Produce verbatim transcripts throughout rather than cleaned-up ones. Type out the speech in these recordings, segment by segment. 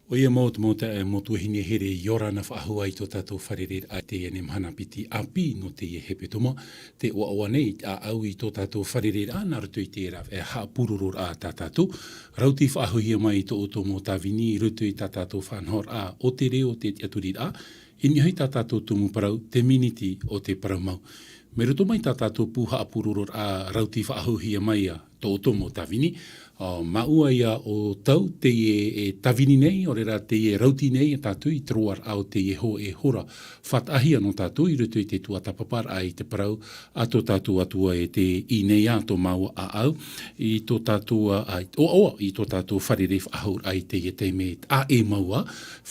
ʻOia mau te mau taeaʻe, mau tuahine here, ʻia ora na faʻahou i tō tātou fārereiraʻa i teie nei mahana piti ʻāpī nō teie hepetoma. Tē ʻoaʻoa nei te ʻāʻau i tō tātou fārereiraʻa nā roto i te rāveʻa haʻapurororaʻa tā tātou. Rauti faʻahouhia mai i tō ʻoutou mau tāvini i roto i tā tātou faʻanahoraʻa o te reo, te tiʻaturiraʻa, i niʻa hoʻi tā tātou tumu parau, te miniti o te parau mau. Mai roto mai tā tātou pū haʻapurororaʻa rauti faʻahouhia mai ia tō ʻoutou mau tāvini, ā, māua ia ʻo tau teie e tāvini nei, ʻaore rā teie rauti nei ia tātou i te roaraʻa o teie hōʻē hora. Faʻataʻahia nō tātou i roto i te tuatāpaparaʻa i te parau a tō tātou Atua, e tē ʻī nei ā tō māua ʻāʻau, i tō tātou, ā, ʻoaʻoa i tō tātou fārerei faʻahouraʻa i teie taime, ʻa e māua,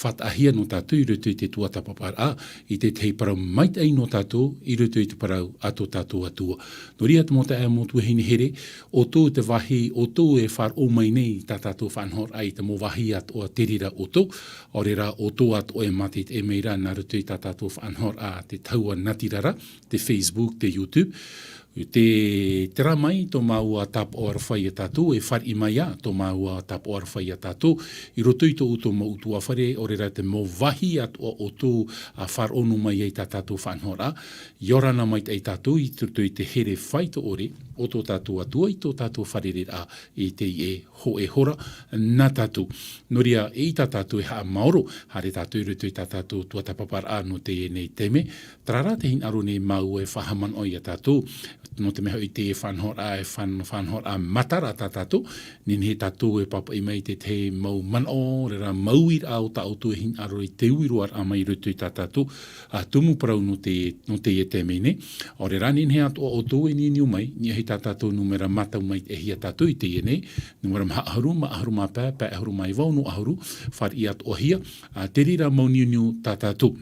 faʻataʻahia nō tātou i roto i te tuatāpaparaʻa i te tahi parau maitaʻi nō tātou i roto i te parau a tō tātou Atua. Nō reira te mau taeaʻe, mau tuahine here, ʻoutou te vāhi, ʻoutou e faʻaroʻo mai nei tā tātou faʻanahoraʻa i te mau vāhi atoʻa te reira ʻoutou, ʻaore rā ʻoutou atoʻa e mātaʻitaʻi mai ra nā roto i tā tātou faʻanahoraʻa te tahua natirara, te Facebook, te YouTube. Tē, terā mai tō māua tāpaʻo aroha ia tātou, e fāriʻi mai ā tō māua tāpaʻo aroha ia tātou, i roto i tō ʻoutou mau ʻutuāfare, ʻaore rā te mau vāhi atoʻa ʻoutou, ā, faʻaroʻo noa mai ai tā tātou faʻanahoraʻa, ʻia ora na maitaʻi tātou i roto i te here faito ʻore o tō tātou Atua i tō tātou fārereiraʻa i teie hōʻē hora nā tātou. Nō reira, eʻita tātou e haʻamaoro, haere tātou i roto i tā tātou tuatāpaparaʻa nō teie nei taime. Terā rā te hinaʻaro nei māua e faʻahaʻamanaʻo ia tātou, nō te mea hoʻi teie faʻanahoraʻa, e faʻan-, faʻanahoraʻa matara tā tātou, nehenehe tātou e pāpaʻi mai i te tahi mau manaʻo, ʻaore rā mau uiraʻa o tā ʻoutou e hinaʻaro i te ui roa raʻa mai i roto i tā tātou, ā, tumu parau nō te, nō teie taime nei. ʻAore rā nehenehe atoʻa ʻoutou e niuniu mai, niʻa hoʻi tā tātou nūmera mātau maitaʻihia tātou i teie nei, nūmera maha ʻahuru, maha ʻahuru mā pae, pae ʻahuru mā iva, ono ʻahuru, fāriʻi atoʻahia, ā, te reira mau niuniu tā tātou.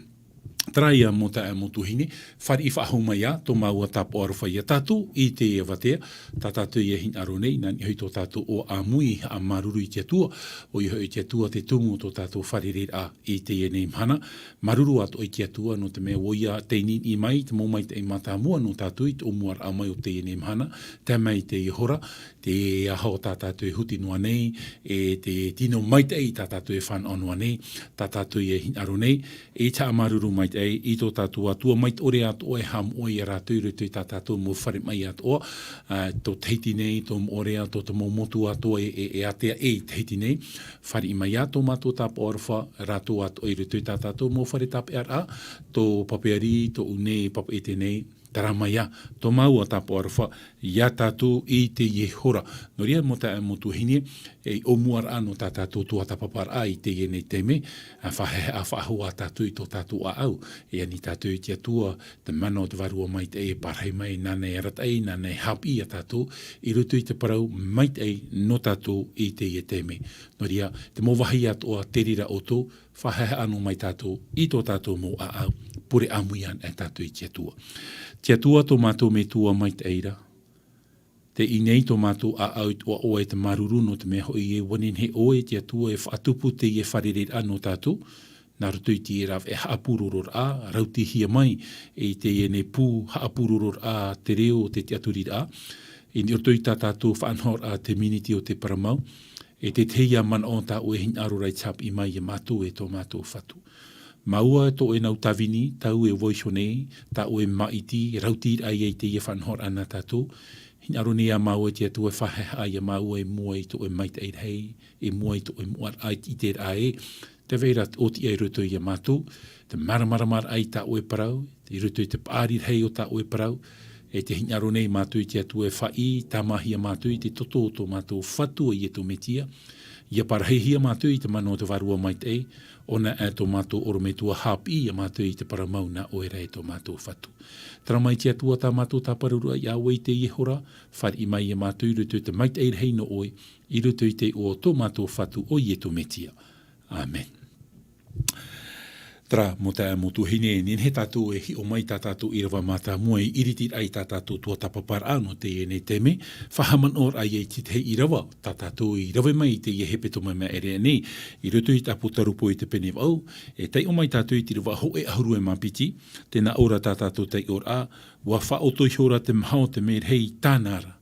Terā ia mau taeaʻe, mau tuahine, fāriʻi faʻahou mai ā tō māua tāpaʻo aroha ia tātou i teie avatea, tā tātou ia hinaʻaro nei, nā niʻa hoʻi tō tātou ʻoaʻoa ʻāmui, haʻamāuruuru i te Atua, ʻoia hoʻi te Atua te tumu o tō tātou fārereiraʻa i teie nei mahana. Māuruuru atoʻa i te Atua, nō te mea ʻoia tei niʻiniʻi mai te mau maitaʻi mātāmua nō tātou i te ʻōmuaraʻa mai o teie nei mahana, tae mai i teie hora, te aho tā tātou e huti noa nei, e te tino maitaʻi tā tātou e fānaʻo noa nei, tā tātou ia hinaʻaro nei, e te haʻamāuruuru maitaʻi i tō tātou Atua maitaʻi ʻore atoʻa e haʻamoʻe ia rātou i roto i tā tātou mau fare maʻi atoʻa, ā, tō Tahiti nei, tō Moʻorea, tō te mau motu atoʻa e, e, e ātea i Tahiti nei, fāriʻi mai ā tō mātou tāpaʻo aroha, rātou atoʻa i roto i tā tātou mau fare tāpeʻaraʻa, tō Papeari, tō ʻUne, Papeʻete nei, terā mai ā tō māua tāpaʻo aroha ia tātou i teie hora. Nō reira, mau taeaʻe, mau tuahine, e ʻōmuaraʻa nō tā tātou tuatāpaparaʻa i teie nei taime, ā, faʻahaʻehaʻa faʻahou ā tātou i tō tātou ʻāʻau, e ani tātou i te Atua, te mana o te Vārua Maitaʻi e parahi mai, nāna e arataʻi, nāna e haʻapiʻi ia tātou, i roto i te parau maitaʻi nō tātou i teie taime. Nō reira, te mau vāhi atoʻa te reira ʻoutou, faʻahaʻehaʻa noa mai tātou i tō tātou mau ʻāʻau, pure ʻāmui anaʻe tātou i te Atua. Te Atua tō mātou Metua maitaʻi ra, tē ʻī nei tō mātou ʻāʻau i te ʻoaʻoa e te māuruuru, nō te mea hoʻi e ʻua nehenehe ʻoe te Atua e faʻatupu teie fārereiraʻa nō tātou, nā roto i te rāveʻa haʻapurororaʻa, rautihia mai i teie nei pū haʻapurororaʻa te reo, te tiʻaturiraʻa, i roto i tā tātou faʻanahoraʻa te miniti o te parau mau, e te tahi ā manaʻo tā ʻoe e hinaʻaro ra i te haʻapiʻi mai ia mātou e tō mātou Fatu. Māua tō ʻoe nau tāvini, tāua e vaiiho nei, tā ʻoe e māʻiti, rautiraʻa ia i teie faʻanahoraʻa nā tātou. Hinaʻaro nei ā māua te Atua e faʻahaʻehaʻa ia māua i mua i tō ʻoe maitaʻi rahi, i mua i tō ʻoe moʻaraʻa i te ʻiteraʻa ē, tē vai ra te ʻōtiʻa i roto ia mātou, te māramaramaraʻa i tā ʻoe parau, i roto i te paʻari rahi o tā ʻoe parau, e tē hinaʻaro nei mātou i te Atua e faʻaʻī, tāmāhia mātou i te toto o tō mātou Fatu ʻo Ietu Metia, ʻia parahihia mātou i te mana o te Vārua Maitaʻi, ʻōna ā tō mātou ʻorometua haʻapiʻi ia mātou i te parau mau nā ʻoe ra e tō mātou Fatu. Terā mai te Atua tā mātou tāparauraʻa iā ʻoe i teie hora, fāriʻi mai ia mātou i roto i te maitaʻi rahi nō ʻoe, i roto i te iʻoa o tō mātou Fatu ʻo Ietu Metia. ʻĀmene. Terā, mau taeaʻe, mau tuahine, nehenehe tātou e hiʻo mai tā tātou ʻīrava mātāmua i ʻiritiraʻa i tā tātou tuatāpaparaʻa nō teie nei taime, faʻahaʻamanaʻoraʻa ia i te tahi ʻīrava, tā tātou i rave mai i teie hepetoma i maʻiri aʻe nei, i roto i te ʻĀpōtarupo i te pene vaʻu, e taiʻo mai tātou i te ʻīrava hōʻē ʻahuru e mā piti, tē nā ʻō ra tā tātou taiʻoraʻa, ʻua faʻaʻoto ihora te maha o te merahi i tāna ra.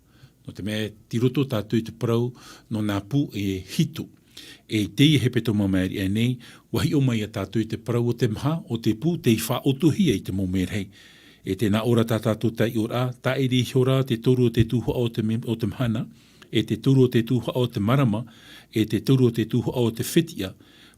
Nō te mea, tei roto tātou i te parau nō nā pū e hitu. E teie hepetoma maʻiri aʻe nei, ʻua hiʻo mai ia tātou i te parau o te maha, o te pū, tei faʻaʻotohia i te mau mērahi. E tē nā ʻō ra tā tātou taiʻoraʻa, tāʻiri iho ra te toru o te tuhaʻa o te me-, o te mahana, e te toru o te tuhaʻa o te marama, e te toru o te tuhaʻa o te fetiʻa,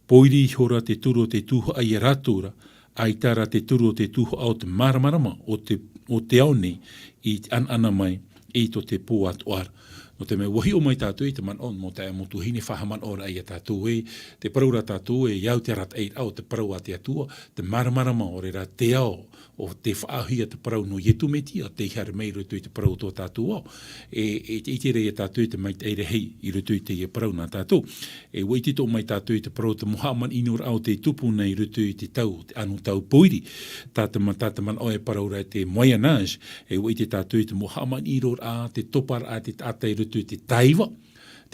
pōiri iho ra te toru o te tuhaʻa ia rātou ra, ʻaita rā te toru o te tuhaʻa o te māramarama o te, o te ao nei, i te ʻanaʻana mai i tō te pō atoʻa ra. Nō te mea ʻua hiʻo mai tātou i te manaʻo, mau taeaʻe, mau tuahine, faʻahaʻamanaʻo ra ia tātou ē, te parau ra tātou ē, ʻia au te arataʻiraʻa o te parau a te Atua, te māramarama, ʻaore rā te ao, ʻo tē faʻaʻohia te parau nō Iesu Mesia, tei haere mai i roto i te parau o tō tātou ao. E, e te ʻite ra ia tātou i te maitaʻi rahi i roto i teie parau nā tātou. E ʻua ʻite atoʻa mai tātou i te parau o te mau haʻamanaʻoraʻa o tē tupu nei i roto i te tau, te ʻano tau pōiri. Tā te ma-, tā te manaʻo e parau ra te Moyen Âge, e ʻua ʻite tātou i te mau haʻamanaʻoraʻa, te toparaʻa, te taʻata i roto i te taiva,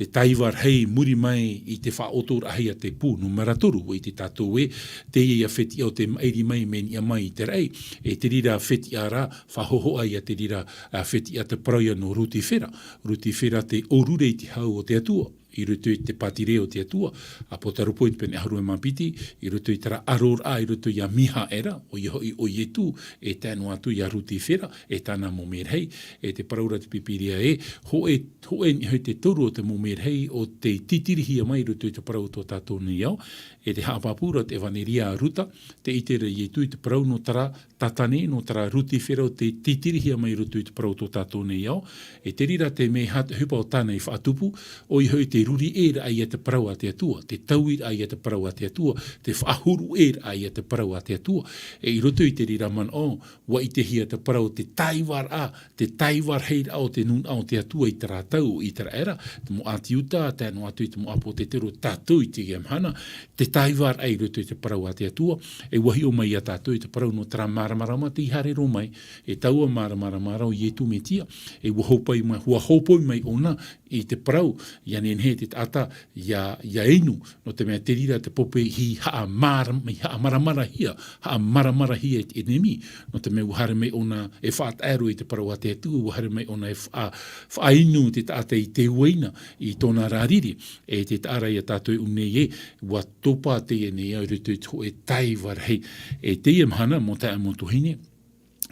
te taiva rahi i muri mai i te faʻaʻotoraʻahia te pū, nūmera toru, ʻua ʻite tātou ē, teie ia fetiʻa ʻo tē maʻiri mai mea niʻa mai i te raʻi, e te reira fetiʻa rā, faʻahōhoʻa ia te reira, ā, fetiʻa te parau ia nō Rutifera. Rutifera te ʻōrure i te hau o te Atua, i roto i te pātireia o te Atua, ʻApotarupo i te pene ʻahuru mā piti, i roto i terā ʻaroraʻa, i roto ia Mihaera, ʻoia hoʻi ʻo Iesu, e tae noa atu ia Rutifera, e tāna mau mērahi, e te parau ra te Pīpīria ē, hōʻē, hōʻē niʻa hoʻi te toru o te mau mērahi ʻo tē tītirihia mai i roto i te parau o tō tātou nei ao, e tē haʻapāpū ra te ʻEvaneria a Ruta, tē ʻite ra Iesu i te parau nō terā Tātane, nō terā Rutifera ʻo tē tītirihia mai i roto i te parau o tō tātou nei ao, e te reira te mea e aha te ʻohipa o tāna i faʻatupu, ʻoia hoʻi te ruri ʻē ra ia te parau a te Atua, te taui ra ia te parau a te Atua, te faʻahuru ʻē ra ia te parau a te Atua. E i roto i te reira manaʻo, ʻua ʻitehia te parau o te taivaraʻa, te taiva rahiraʻa o te nūnaʻa o te Atua i terā tau, i terā era, te mau ʻĀti Iuta, tae noa atu i te mau ʻāpōsetolo, tātou i teie mahana, te taivaraʻa i roto i te parau a te Atua, e ʻua hiʻo mai ia tātou i te parau nō terā māramarama tei haere roa mai, e taua māramarama ra ʻo Iesu Mesia, e ʻua hōpoi mai, ʻua hōpoi mai ʻōna i te parau, ʻia nehenehe te taʻata, ʻia, ʻia inu, nō te mea te reira te pope i haʻamāram-, i haʻamāramarahia, haʻamāramarahia e te ʻenemi, nō te mea ʻua haere mai ʻōna e faʻataʻero i te parau a te Atua, ʻua haere mai ʻōna e faʻa-, faʻainu te taʻata i te uaina, i tōna rāriri, e te taʻa ra ia tātou i ʻō nei ē, ʻua topa teie nei ao i roto i te hōʻē taiva rahi. E teie mahana, mau taeaʻe, mau tuahine,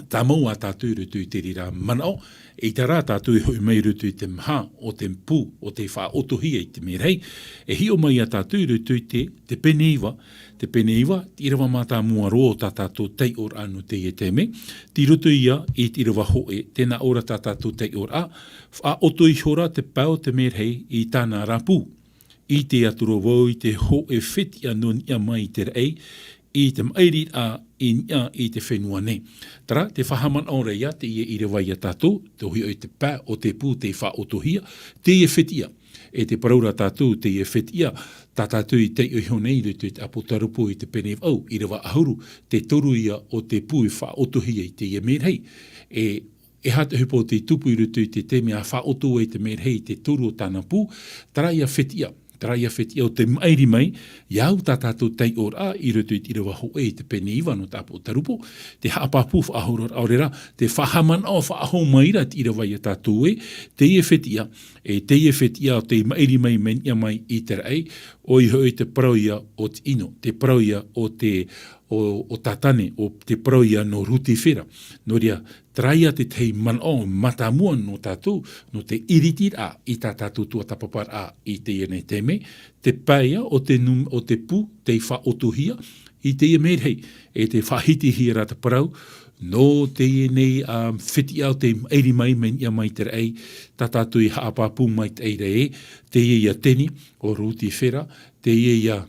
tāmau ā tātou i roto i te reira manaʻo, eʻita rā tātou e hoʻi mai i roto i te maha o te pū, ʻo tē faʻaʻotohia i te mērahi, e hiʻo mai ia tātou i roto i te, te pene iva, te pene iva, te ʻīrava mātāmua roa o tā tātou taiʻoraʻa nō teie taime, tei roto ia i te ʻīrava hōʻē, tē nā ʻō ra tā tātou taiʻoraʻa, faʻaʻoto ihora te pae o te mērahi i tāna ra pū. ʻIte atu ra vau i te hōʻē fetiʻa nō niʻa mai i te raʻi, i te maʻiriraʻa i niʻa i te fenua nei. Terā, tē faʻahaʻamanaʻo ra ia teie ʻīrava ia tātou, tē ʻohipa i te pae o te pū tei faʻaʻotohia, teie fetiʻa. E tē parau ra tātou, teie fetiʻa, tā tātou i taiʻo iho nei i roto i te ʻApotarupo i te pene vaʻu, ʻīrava ʻahuru, te toru ia o te pū i faʻaʻotohia i teie mērahi. E E aha te ʻohipa ʻo tē tupu i roto i te taime ʻa faʻaʻoto ai te mērahi i te toru o tāna pū, terā ia fetiʻa, terā ia fetiʻa ʻo tē maʻiri mai, ʻia au tā tātou taiʻoraʻa i roto i te ʻīrava hōʻē i te pene iva nō te ʻApotarupo, tē haʻapāpū faʻahou ra, ʻaore rā, tē faʻahaʻamanaʻo faʻahou mai ra te ʻīrava ia tātou ē, teie fetiʻa, e teie fetiʻa ʻo tē maʻiri mai mea niʻa mai i te raʻi, ʻoia hoʻi te parau ia o te inu, te parau ia o te, o, o Tātane, ʻo te parau ia nō Rutifera. Nō reira, terā ia te tahi manaʻo mātāmua nō tātou, nō te ʻiritiraʻa i tā tātou tuatāpaparaʻa i teie nei taime, te pae ia o te num-, o te pū tei faʻaʻotohia i teie mērahi, e tē faʻahitihia ra te parau, nō teie nei, ā, fetiʻa ʻo tē maʻiri mai mea niʻa mai i te raʻi, tā tātou i haʻapāpū maitaʻi ra ē, teie ia Teni, ʻo Rutifera, teie ia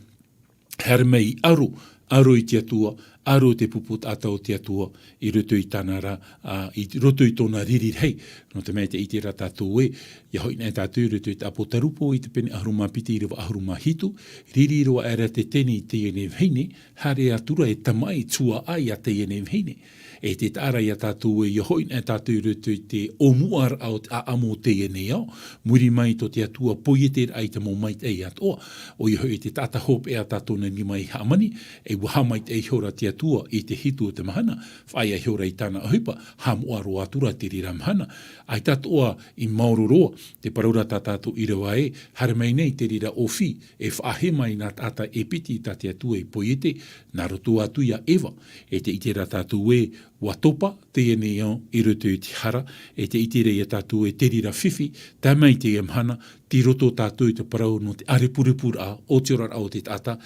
haere mai i ʻaro, ʻaro i te Atua, ʻaro i te pupu taʻata o te Atua, i roto i tāna ra, ā, i roto i tōna riri rahi. Nō te mea tē ʻite ra tātou ē, ʻia hoʻi nei tātou i roto i te ʻApotarupo, i te pene ʻahuru mā piti, ʻīrava ʻahuru mā hitu, riri roa aʻera te Teni i teie nei vahine, haere atu ra e tamaʻi tuaʻā ia teie nei vahine. E te taʻa ra ia tātou ē, ʻia hoʻi anaʻe tātou i roto i te ʻōmuaraʻa o te ʻāʻamu o teie nei ao, muri mai tō te Atua poieteraʻa i te mau maitaʻi atoʻa, ʻoia hoʻi te taʻata hopeʻa tātou nā niʻa mai i hāmani, e ʻua haʻamaitaʻi ihora te Atua i te hitu o te mahana, faʻaea ihora i tāna ʻohipa, haʻamoʻa roa atu ra te reira mahana, ʻaita atoʻa i maoro roa, te parau ra tā tātou ʻīrava ē, haere mai nei te reira ʻōfī, e faʻaheʻe mai nā taʻata e piti tā te Atua i poiete, nā roto atu ia Eva, e tē ʻite ra tātou ē, ʻua topa teie nei ao i roto i te hara, e tē ʻite ra ia tātou ē te reira fifi, tae mai teie mahana, tei roto tātou i te parau nō te ʻārepurepu ra, o te oraraʻa o te taʻata,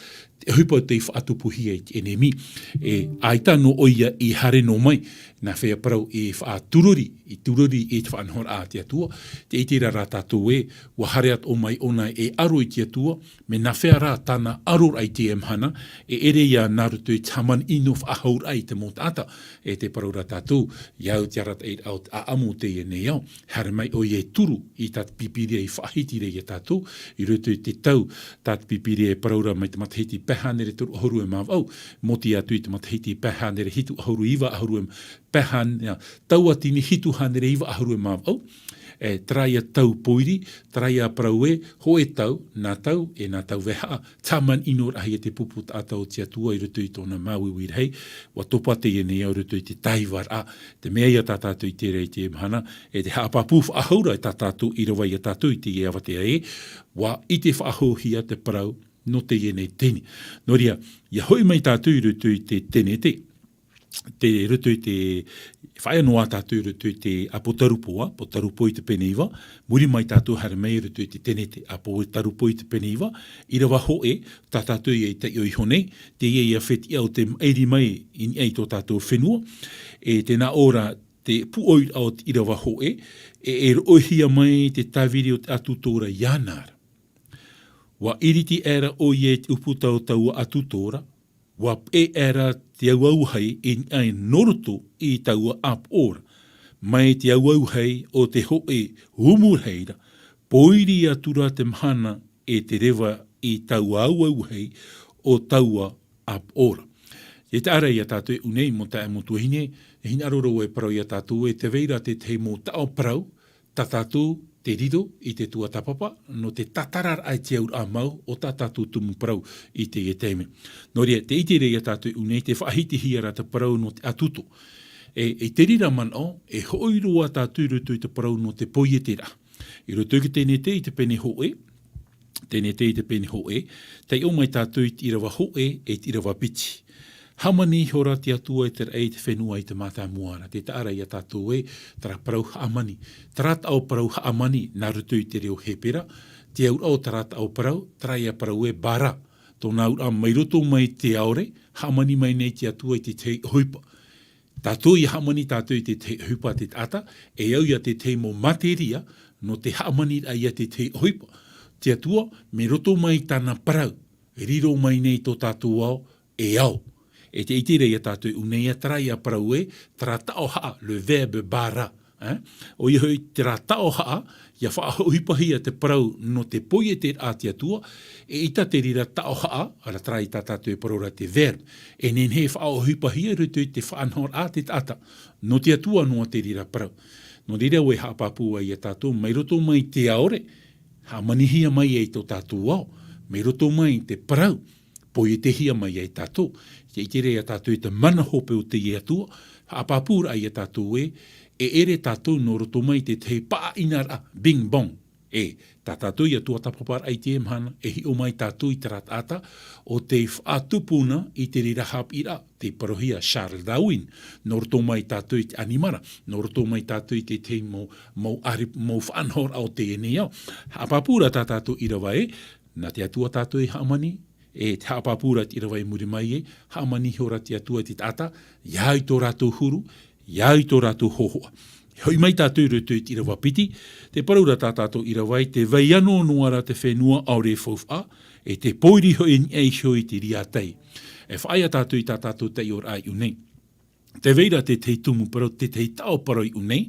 te ʻohipa tei faʻatupuhia i te ʻenemi. E, ʻaita noa ʻoia i haere noa mai, nā fea parau i faʻaturori, i turori i te faʻanahoraʻa a te Atua, tē ʻite ra rā tātou ē, ʻua haere atoʻa mai ʻōna e aro i te Atua, mea nā fea rā tāna aroraʻa i teie mahana, e ʻere ia nā roto i te hāmani ʻino faʻahouraʻa i te mau taʻata, e te parau ra tātou, ʻia au te arataʻiraʻa o te ʻāʻamu o teie nei ao, haere mai ʻoia e turu i tā te Pīpīria i faʻahiti ra ia tātou, i roto i te tau, tā te Pīpīria e parau ra mai te matahiti pae hānere toru ʻahuru e mā vaʻu, mōti atu i te matahiti pae hānere hitu ʻahuru iva ʻahuru e pae hānere, tauatini hitu hānere iva ʻahuru e mā vaʻu, e, terā ia tau pōiri, terā ia parau ē, hōʻē tau, nā tau, e nā tau vehaʻa, te hāmani ʻino rahi e te pupu taʻata o te Atua i roto i tōna māuiui rahi, ʻua topa teie nei ao i roto i te tāivaraʻa, te mea ia tā tātou i terā i teie mahana, e te haʻapāpū faʻahou ra e tā tātou ʻīrava ia tātou i teie avatea ē, ʻua ʻite faʻahouhia te parau nō teie nei teni. Nō reira, ʻia hoʻi mai tātou i roto i te Tenete, te roto i te, faʻaea noa tātou i roto i te ʻĀpotarupo, ʻĀpotarupo i te pene iva, muri mai tātou haere mai i roto i te Tenete, ʻĀpotarupo i te pene iva, ʻīrava hōʻē, tā tātou ia i taiʻo iho nei, teie ia fetiʻa o te maʻiri mai i niʻa i tō tātou fenua, e tē nā ʻō ra te pūʻoiraʻa o te ʻīrava hōʻē, e, e roʻohia mai te tāviri o te ʻAtutō ra iāna ra. ʻUa ʻiriti aʻera ʻoia i te ʻūputa o taua ʻAtutō ra, ʻua peʻe aʻera te auauhai i niʻa nō roto i taua ʻāpoʻo ra, mai te auauhai o te hōʻē umu rahi ra, pōiri atu ra te mahana e te reva i taua auauhai o taua ʻāpoʻo ra. Tē taʻa ra ia tātou e ʻū nei mau taeaʻe mau tuahine, e hinaʻaro ra vau e parau ia tātou ē, tē vai ra te tahi mau taʻo parau, tā tātou te riro i te tuatāpapa, nō te tātararaʻa i te auraʻa mau o tā tātou tumu parau i teie taime. Nō reira, tē ʻite ra ia tātou e ʻū nei, tē faʻahitihia ra te parau nō te ʻAtutō. E, i te reira manaʻo, e hoʻi roa tātou i roto i te parau nō te poieteraʻa. I roto i te Tenete i te pene hōʻē, Tenete i te pene hōʻē, taiʻo mai tātou i te ʻīrava hōʻē e te ʻīrava piti. Hāmani ihora te Atua i te raʻi i te fenua i te mātāmua ra. Tē taʻa ra ia tātou ē, terā parau hāmani. Terā taʻo parau hāmani, nā roto i te reo Hepera, te auraʻa o terā taʻo parau, terā ia parau ē bara. Tōna auraʻa mai roto mai te ao ra, hāmani mai nei te Atua i te tahi ʻohipa. Tātou ʻia hāmani tātou i te tahi ʻohipa a te taʻata, e au ia te tahi mau materia, nō te hāmaniraʻa ia te tahi ʻohipa. Te Atua, mai roto mai tāna parau, riro mai nei tō tātou ao, e ao. E tē ʻite ra ia tātou e ʻū nei ā, terā ia parau ē, terā taʻo haʻa, le verbe bara, eh? ʻOia hoʻi terā taʻo haʻa, ʻia faʻaʻohipahia te parau nō te poieteraʻa a te Atua, eʻita te reira taʻo haʻa, ʻaore rā terā ia tā tātou e parau ra te verbe. E nehenehe e faʻaʻohipahia i roto i te faʻanahoraʻa a te taʻata. Nō te Atua noa te reira parau. Nō reira, ʻua haʻapāpū ai ia tātou, mai roto mai te ao ra, hāmanihia mai ai tō tātou ao, mai roto mai te parau, poietehia mai ai tātou. Tē ʻite ra ia tātou i te mana hope o te Atua, haʻapāpūraʻa ia tātou ē, e ʻere tātou nō roto mai te tahi pāʻinaraʻa, bing bong. E, tā tātou ia tuatāpaparaʻa i teie mahana, e hiʻo mai tātou i terā taʻata, ʻo tei faʻatupu na i te reira haʻapiʻiraʻa, tei parauhia Charles Darwin, nō roto mai tātou i te ʻanimara, nō roto mai tātou i te tahi mau, mau ʻāri-, mau faʻanahoraʻa o teie nei ao. Haʻapāpū ra tā tātou ʻīrava ē, nā te Atua tātou i hāmani, e te haʻapāpū ra te ʻīrava i muri mai ē, hāmani ihora te Atua i te taʻata, ʻia au i tō rātou huru, ʻia au i tō rātou hōhoʻa. Hoʻi mai tātou i roto i te ʻīrava piti, tē parau ra tā tātou ʻīrava ē, tē vai anō noa ra te fenua ʻaore e faufaʻa, e tē pōiri hoʻi i niʻa iho i te reira tai. E faʻaea tātou i tā tātou taiʻoraʻa i ʻū nei. Tē vai ra te tahi tumu parau, te tahi taʻo parau i ʻū nei,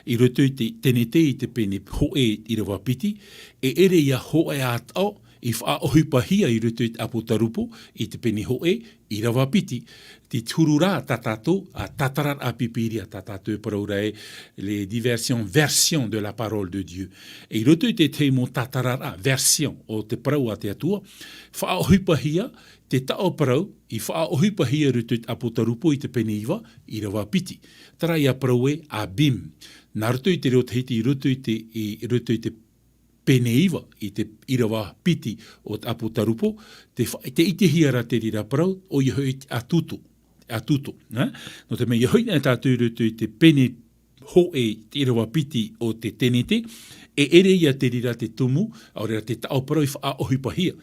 i roto i te Tenete i te pene hōʻē ʻīrava piti, e ʻere ia hōʻē ā taʻo, I faʻaʻohipahia i roto i te ʻApotarupo, i te pene hōʻē, ʻīrava piti. Te huru rā tā tātou, ā, tātararaʻa Pīpīria, tā tātou e parau ra ē, les diversions versions de la parole de Dieu. E i roto i te tahi mau tātararaʻa, version, o te parau a te Atua, faʻaʻohipahia, te taʻo parau, i faʻaʻohipahia i roto i te ʻApotarupo i te pene iva, ʻīrava piti. Terā ia parau ē, abîme. Nā roto i te reo Tahiti, i roto i te, i roto i te pene iva, i te ʻīrava piti o te ʻApotarupo, te fa-, te ʻitehia ra te reira parau, ʻoia hoʻi te ʻatuto, te ʻatuto, nā? Nō te mea, ʻia hoʻi na tātou i roto i te pene hōʻē, te ʻīrava piti o te Tenete, e ʻere ia te reira te tumu, ʻaore rā te taʻo parau i faʻaʻohipahia.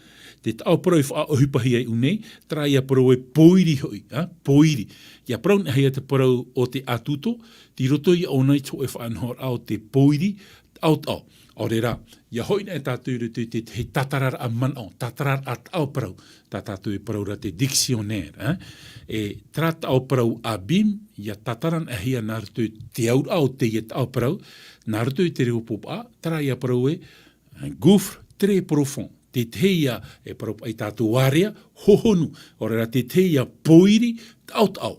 Te taʻo parau i faʻaʻohipahia i ʻū nei, terā ia parau ē pōiri hoʻi, ā, pōiri. ʻIa parau na hia te parau o te ʻatuto, tei roto ia ʻōna i te hōʻē faʻanahoraʻa o te pōiri, taʻotaʻo. ʻAore rā, ʻia hoʻi na tātou i roto i te, te tātararaʻa manaʻo, tātararaʻa taʻo parau, tā tātou e parau ra te dictionnaire, ā? E terā taʻo parau abîme, ʻia tātarahia nā roto i te auraʻa o teie taʻo parau, nā roto i te reo Pōpā, terā ia parau ē, un gouffre très profond. Te tahi ia, e parau paʻi tātou ārea, hohonu, ʻaore rā te tahi ia pōiri, taʻotaʻo.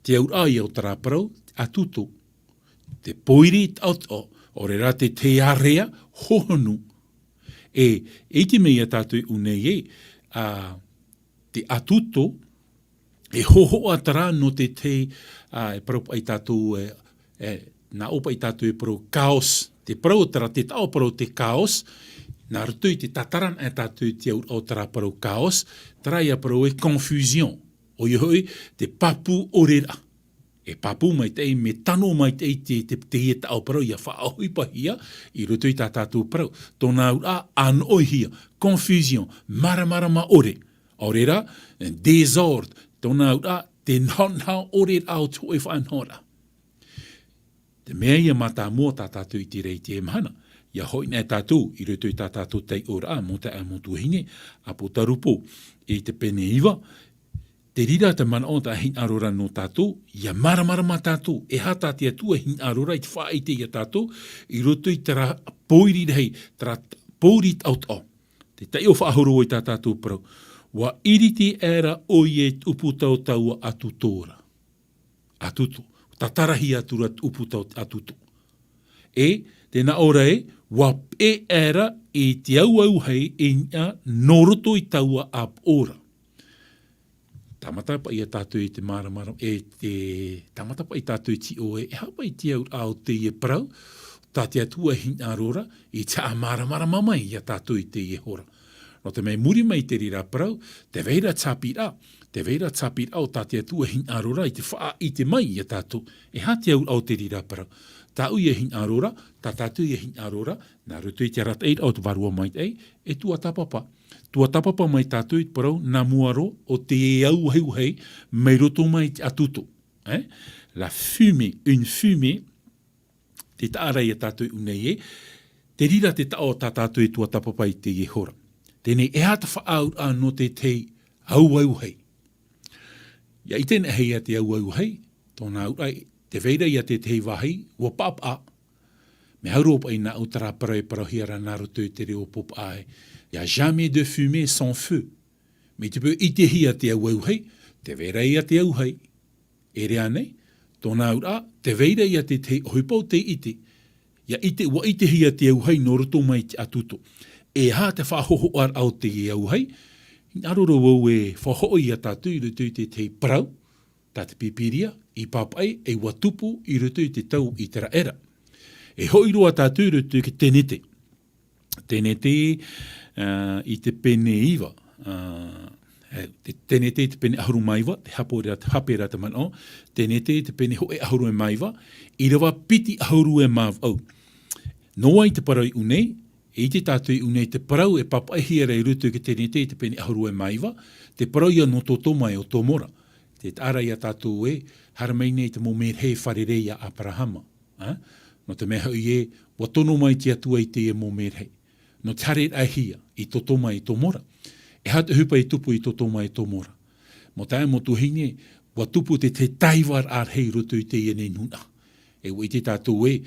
Te auraʻa ia o terā parau, ʻatuto. Te pōiri taʻotaʻo, ʻaore rā te tahi ārea, hohonu. E, e ʻite mai ia tātou i ʻū nei ē, ā, te ʻatuto, e hōhoʻa terā nō te tahi, ā, e parau paʻi tātou, e, e, nā ʻō paʻi tātou e parau chaos. Te parau terā, te taʻo parau te chaos, nā roto i te tātararaʻa tātou i te auraʻa o terā parau chaos, terā ia parau ē confusion. ʻOia hoʻi, te pāpū ʻore ra. E pāpū maitaʻi, mea tano maitaʻi te, te, teie taʻo parau ʻia faʻaʻohipahia i roto i tā tātou parau. Tōna auraʻa, ʻānoʻohia, confusion, māramarama ʻore. ʻAore rā, désordre, tōna auraʻa, te nahonaho ʻore ra o te hōʻē faʻanahoraʻa. Te mea ia mātāmua tā tātou i ʻite ra i teie mahana, ʻia hoʻi na tātou i roto i tā tātou taiʻoraʻa, mau taeaʻe, mau tuahine, ʻApotarupo, i te pene iva, te reira te manaʻo tā hinaʻaro ra nō tātou, ʻia māramarama tātou, e aha tā te Atua e hinaʻaro ra i te faʻaʻite ia tātou, i roto i terā pōiri rahi, terā pōiri taʻotaʻo. Te taiʻo faʻahoro ʻoe i tā tātou parau. ʻUa ʻiriti aʻera ʻoia i te ʻūputa o taua ʻatuto ra. ʻAtuto. Tātarahia atu ra te ʻūputa o te ʻatuto. E, tē nā ʻō ra ē, ʻua peʻe aʻera i te auahi i niʻa nō roto i taua ʻāpoʻo ra. Tāmata paʻi ia tātou i te māramarama, e te, tāmata paʻi tātou i te ʻite ē, e aha paʻi te auraʻa o teie parau, tā te Atua e hinaʻaro ra, i te haʻamāramarama mai ia tātou i teie hora. Nō te mea i muri mai i te reira parau, tē vai ra te haʻapiʻiraʻa, tē vai ra te haʻapiʻiraʻa o tā te Atua e hinaʻaro ra i te faʻaʻite mai ia tātou. E aha te auraʻa o te reira parau? Tāʻu ia hinaʻaro ra, tā tātou ia hinaʻaro ra, nā roto i te arataʻiraʻa o te Vārua Maitaʻi, e tuatāpapa. Tuatāpapa mai tātou i te parau nā mua roa o te auahi mai roto mai i te ʻatuto. Eh? La fumée, une fumée, te taʻa ra ia tātou i ʻū nei ē, te reira te taʻo tā tātou e tuatāpapa i teie hora. Teie nei, e aha te faʻaauraʻa nō te tahi auahi. ʻIa ʻite na hea te auahi, tōna auraʻa, tē vai ra ia te tahi vāhi, ʻua paʻapaʻa. Mea hau roa paʻi nāʻu terā parau e parauhia ra nā roto i te reo Pōpā ē, il y a jamais de fumée sans feu. Mai te peu ʻitehia te auahi, tē vai ra ia te auahi. E ʻere ānei, tōna auraʻa, tē vai ra ia te tahi ʻohipa ʻo tei ʻite. ʻIa ʻite, ʻua ʻitehia te auahi nō roto mai i te ʻatuto. E aha te faʻahōhoʻaraʻa o teie auahi? Hinaʻaro roa vau e faʻahoʻi ia tātou i roto i te tahi parau, tā te Pīpīria, i pāpaʻi, e ʻua tupu i roto i te tau ʻĪteraʻera. E hoʻi roa tātou i roto i te Tenete. Tenete, ā, i te pene iva, ā, e, te Tenete i te pene ʻahuru mā iva, te hape ra, hape ra te manaʻo, Tenete i te pene hōʻē ʻahuru e mā iva, ʻīrava piti ʻahuru e mā vaʻu. Nō vai te parau i ʻū nei, e ʻite tātou i ʻū nei te parau e pāpaʻihia ra i roto i te Tenete i te pene ʻahuru e mā iva, te parau ia nō Totoma e ʻo Tomora. Tē taʻa ra ia tātou ē, haere mai nei te mau merahi e fārerei ia Aperahama. Ā? Nō te mea hoʻi ē, ʻua tono mai te Atua i teie mau merahi. Nō te haereraʻahia i Totoma e Tomora. E aha te ʻohipa i tupu i Totoma e Tomora? Mau taeaʻe, mau tuahine, ʻua tupu te, te taivaraʻa rahi i roto i teie nei nūnaʻa. E ʻua ʻite tātou ē,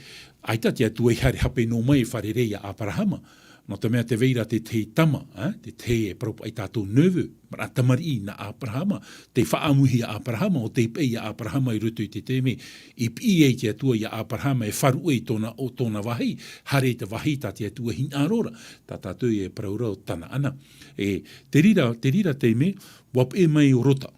ʻaita te Atua i haere hape noa mai e fārerei ia Aperahama. Nō te mea tē vai ra te tahi tama, ā, te tahi e parau paʻi tātou neveu, maraʻa tamariʻi nā Aperahama, tei faʻaʻamuhia Aperahama, ʻo tei paʻi ia Aperahama i roto i te taime i piʻi ai te Atua ia Aperahama e faʻaruʻe i tōna, ʻo tōna vāhi, haere i te vāhi tā te Atua hinaʻaro ra, tā tātou e parau ra ʻo Tanaana. E, te reira, te reira taime, ʻua peʻe mai ʻo Rota.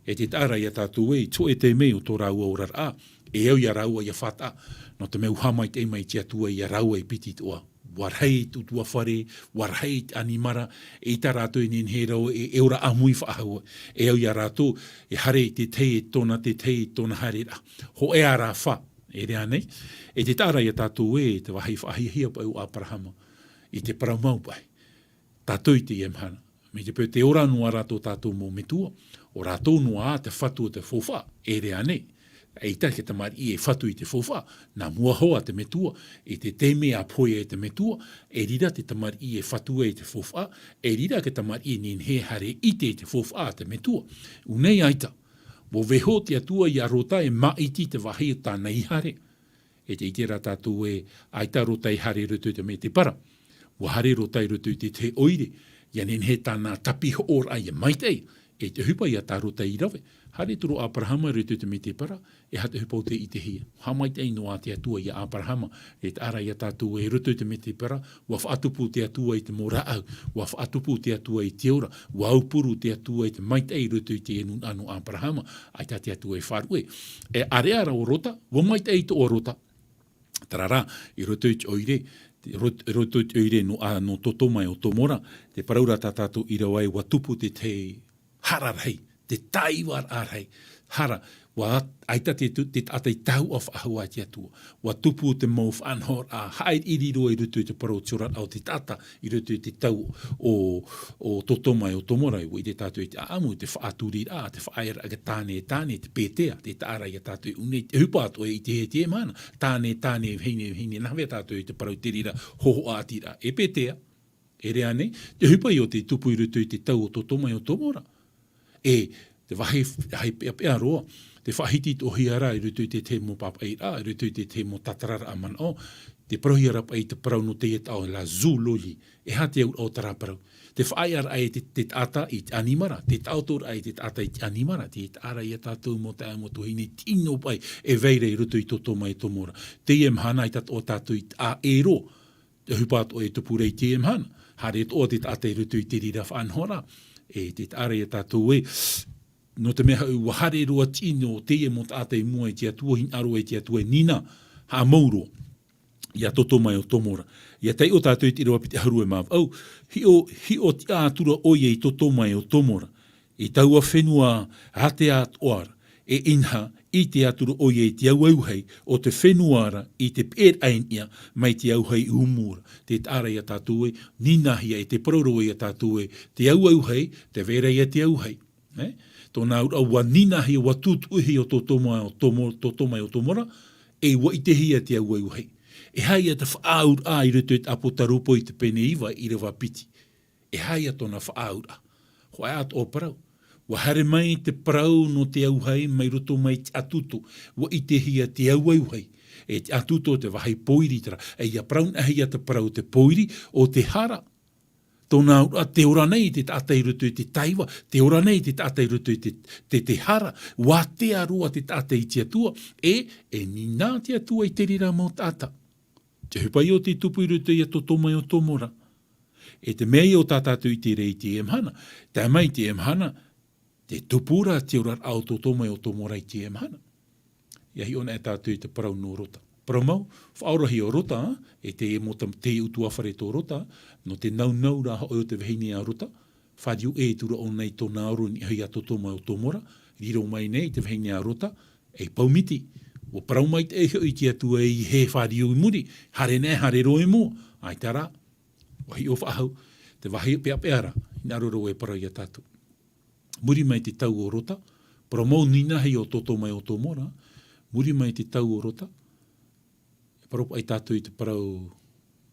E tē taʻa ra ia tātou ē, i te hōʻē taime o tō rāua oraraʻa, e au ia rāua ʻia faʻataʻa, nō te mea ʻua haʻamaitaʻi mai te Atua ia rāua e piti atoʻa. ʻUa rahi te ʻutuāfare, ʻua rahi te ʻanimara, eʻita rātou e nehenehe roa e, e ora ʻāmui faʻahou, e au ia rātou, e haere i te tahi e tōna, te tahi e tōna haereraʻa. Hōʻē ā rā fā, e rave ānei, e tē taʻa ra ia tātou ē, te vāhi faʻahiahia paʻi ʻo Aperahama, i te parau mau paʻi. Tātou i teie mahana. Mai te peu tē ora noa ra tō tātou mau metua, ʻo rātou noa ā te fatu o te faufaʻa, e rave ānei. ʻEita te tamariʻi e fatu i te faufaʻa, nā mua hoʻi te metua, i te taime ʻa pohe ai te metua, e riro te tamariʻi e fatu ai te faufaʻa, e riro te tamariʻi e nehenehe e haere i te, i te faufaʻa a te metua. ʻUa ʻite ʻaita, ʻua vaiiho te Atua ia Rota e māʻiti te vāhi o tāna i haere. E tē ʻite ra tātou ē, ʻaita Rota i haere i roto i te mētēpara. ʻUa haere Rota i roto i te tahi ʻoire, ʻia nehenehe tāna tāpihoʻoraʻa ʻia maitaʻi, e te ʻohipa ia tā Rota i rave. Haere atu ra Aperahama i roto i te mētēpara, e aha te ʻohipa ʻo tē ʻitehia? Haʻamaitaʻi noa te Atua ia Aperahama, e taʻa ra ia tātou ē i roto i te mētēpara, ʻua faʻatupu te Atua i te mau rāʻau, ʻua faʻatupu te Atua i te ora, ʻua aupuru te Atua i te maitaʻi i roto i te nūnaʻa nō Aperahama, ʻaita te Atua e faʻaruʻe. E ʻāreʻa ra ʻo Rota, ʻua maitaʻi atoʻa ʻo Rota. Terā rā, i roto i te ʻoire, i rot-, i roto i te ʻoire nō, ā, nō Totoma e ʻo Tomora, tē parau ra tā tātou ʻīrava ē ʻua tupu te tahi hara rahi, te tāivaraʻa rahi, hara, ʻua ʻaita te tu-, te taʻata i tāuʻa faʻahou i te Atua. ʻUa tupu te mau faʻanahoraʻa, haʻaʻiriʻiri roa i roto i te parau o te oraraʻa o te taʻata, i roto i te tau o, o Totoma e ʻo Tomora, ʻua ʻite tātou i te ʻāʻamu, te faʻaturiraʻa, te faʻaearaʻa i te tāne, tāne, te pētea, tē taʻa ra ia tātou i ʻō nei, te ʻohipa atoʻa e ʻitehia i teie mahana, tāne, tāne, vahine, vahine, nā hea tātou i te parau i te reira, hōhoʻa ʻātiraʻa, e pētea, e rave ānei, te ʻohipa ïa ʻo tei tupu i roto i te tau o Totoma e ʻo Tomora. E, te vāhi, vāhi peʻapeʻa roa, tē faʻahiti atoʻahia ra i roto i te tahi mau pāpaʻiraʻa, i roto i te tahi mau tātararaʻa manaʻo, tē parauhia ra paʻi te parau nō teie taʻo, la zoologie, e aha te auraʻa o terā parau? Te faʻaearaʻa e te, te taʻata i te ʻanimara, te taʻotoraʻa e te taʻata i te ʻanimara, tē taʻa ra ia tātou mau taeaʻe, mau tuahine tino paʻi e vai ra i roto i Totoma e Tomora. Teie mahana ʻaita atoʻa tātou i taʻa ʻē roa, te ʻohipa atoʻa e tupu ra i teie mahana. Haere atoʻa te taʻata i roto i te reira faʻanahoraʻa. E tē taʻa ra ia tātou ē, nō te mea hoʻi, ʻua haere roa tino teie mau taʻata i mua i te Atua, hinaʻaro i te Atua, e nina, haʻamau roa ia Totoma e ʻo Tomora. ʻIa taiʻo tātou i te ʻīrava piti ʻahuru e mā vaʻu, hiʻo, hiʻo tiʻa atu ra ʻoia i Totoma e ʻo Tomora, i taua fenua ātea atoʻa ra, e inaha, ʻite atu ra ʻoia i te auahi o te fenua ra, i te peʻeraʻa i niʻa mai te auahi ʻūmū ra. Tē taʻa ra ia tātou ē, nina hia e tē parau ra ia tātou ē, te auahi, tē vai ra ia te auahi. E? Tōna auraʻa, ʻua nina hia, ʻua tūtuʻi hia ʻo Totoma, ʻo Tomo-, Totoma e ʻo Tomora, e ʻua ʻitehia te auahi. E aha ia te faʻaauraʻa i roto i te ʻApotarupo i te pene iva, ʻīrava piti? E aha ia tōna faʻaauraʻa? Hōʻē atoʻa parau. ʻUa haere mai te parau nō te auahi mai roto mai te ʻātuto, ʻua ʻitehia te auahi. E te ʻātuto te vāhi pōiri terā. E ʻia parau anaʻe hia te parau o te pōiri, ʻo te hara. Tōna auraʻa, tē ora nei te taʻata i roto i te tāiva, tē ora nei te taʻata i roto i te, te, te hara, ʻua ātea roa te taʻata i te Atua, e, e nina te Atua i te reira mau taʻata. Te ʻohipa ïa ʻo tei tupu i roto ia Totoma e ʻo Tomora. E te mea ïa ʻo tā tātou i ʻite ra i teie mahana, tae mai i teie mahana, tē tupu ra te oraraʻa o Totoma e ʻo Tomora i teie mahana. ʻIa hiʻo anaʻe tātou i te parau nō Rota. Parau mau, faʻaorahia ʻo Rota, e teie mau tam-, teie ʻutuāfare tō Rota, nō te naunau ra hoʻi o te vahine a Rota, fāriu ʻē atu ra ʻōna i tōna aro i niʻa iho ia Totoma e ʻo Tomora, riro mai nei te vahine a Rota, ei paumiti. ʻUa parau maitaʻi hoʻi te Atua ē, ʻeiaha e fāriu i muri, haere anaʻe, haere roa i mua, ʻaita rā, ʻua hiʻo faʻahou, te vāhi peʻapeʻa ra, hinaʻaro ra vau e parau ia tātou. Muri mai te tau o Rota, parau mau, nina hia ʻo Totoma e ʻo Tomora, muri mai te tau o Rota, e parau paʻi tātou i te parau,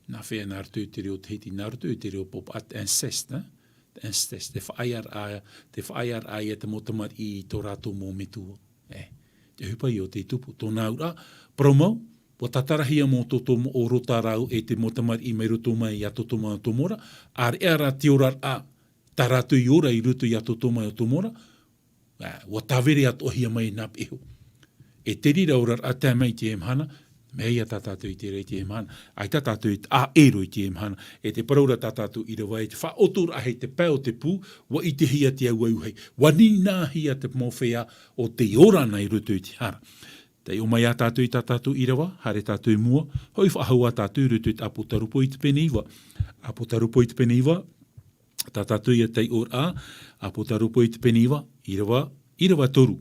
nā fea, nā roto i te reo Tahiti, nā roto i te reo Pōpō, te inceste, hein? Te inceste, te faʻaearaʻa, te faʻaearaʻa ia te mau tamariʻi i tō rātou mau metua. E, te ʻohipa ïa ʻo tei tupu, tōna auraʻa, parau mau, ua tātarahia mau tō tō mau ʻo Rota rāua e te mau tamariʻi mai roto mai iā Totoma ʻo Tomora, ʻāreʻa rā te oraraʻa tā rātou i ora i roto iā Totoma ʻo Tomora, ā, ua tāvere atoʻahia mai nā peʻe iho. E te reira oraraʻa tae mai i teie mahana, mea ʻia tā tātou i te reira i teie mahana, ʻaita tātou e ʻaʻero i teie mahana, e te parau ra tā tātou ʻīrava e te faʻaoturaʻa hei te pae o te pū, ua ʻitehia te auahi, ua nīnaʻihia te mau feiā ʻo tei ora na i roto i te hara. Taiʻo mai ā tātou i tā tātou ʻīrava, haere tātou i mua, hoʻi faʻahou ā tātou i roto i te ʻĀpōtarupo i te pene iva. ʻĀpōtarupo i te pene iva, tā tātou ia taiʻoraʻa, ʻĀpōtarupo i te pene iva, ʻīrava, ʻīrava toru.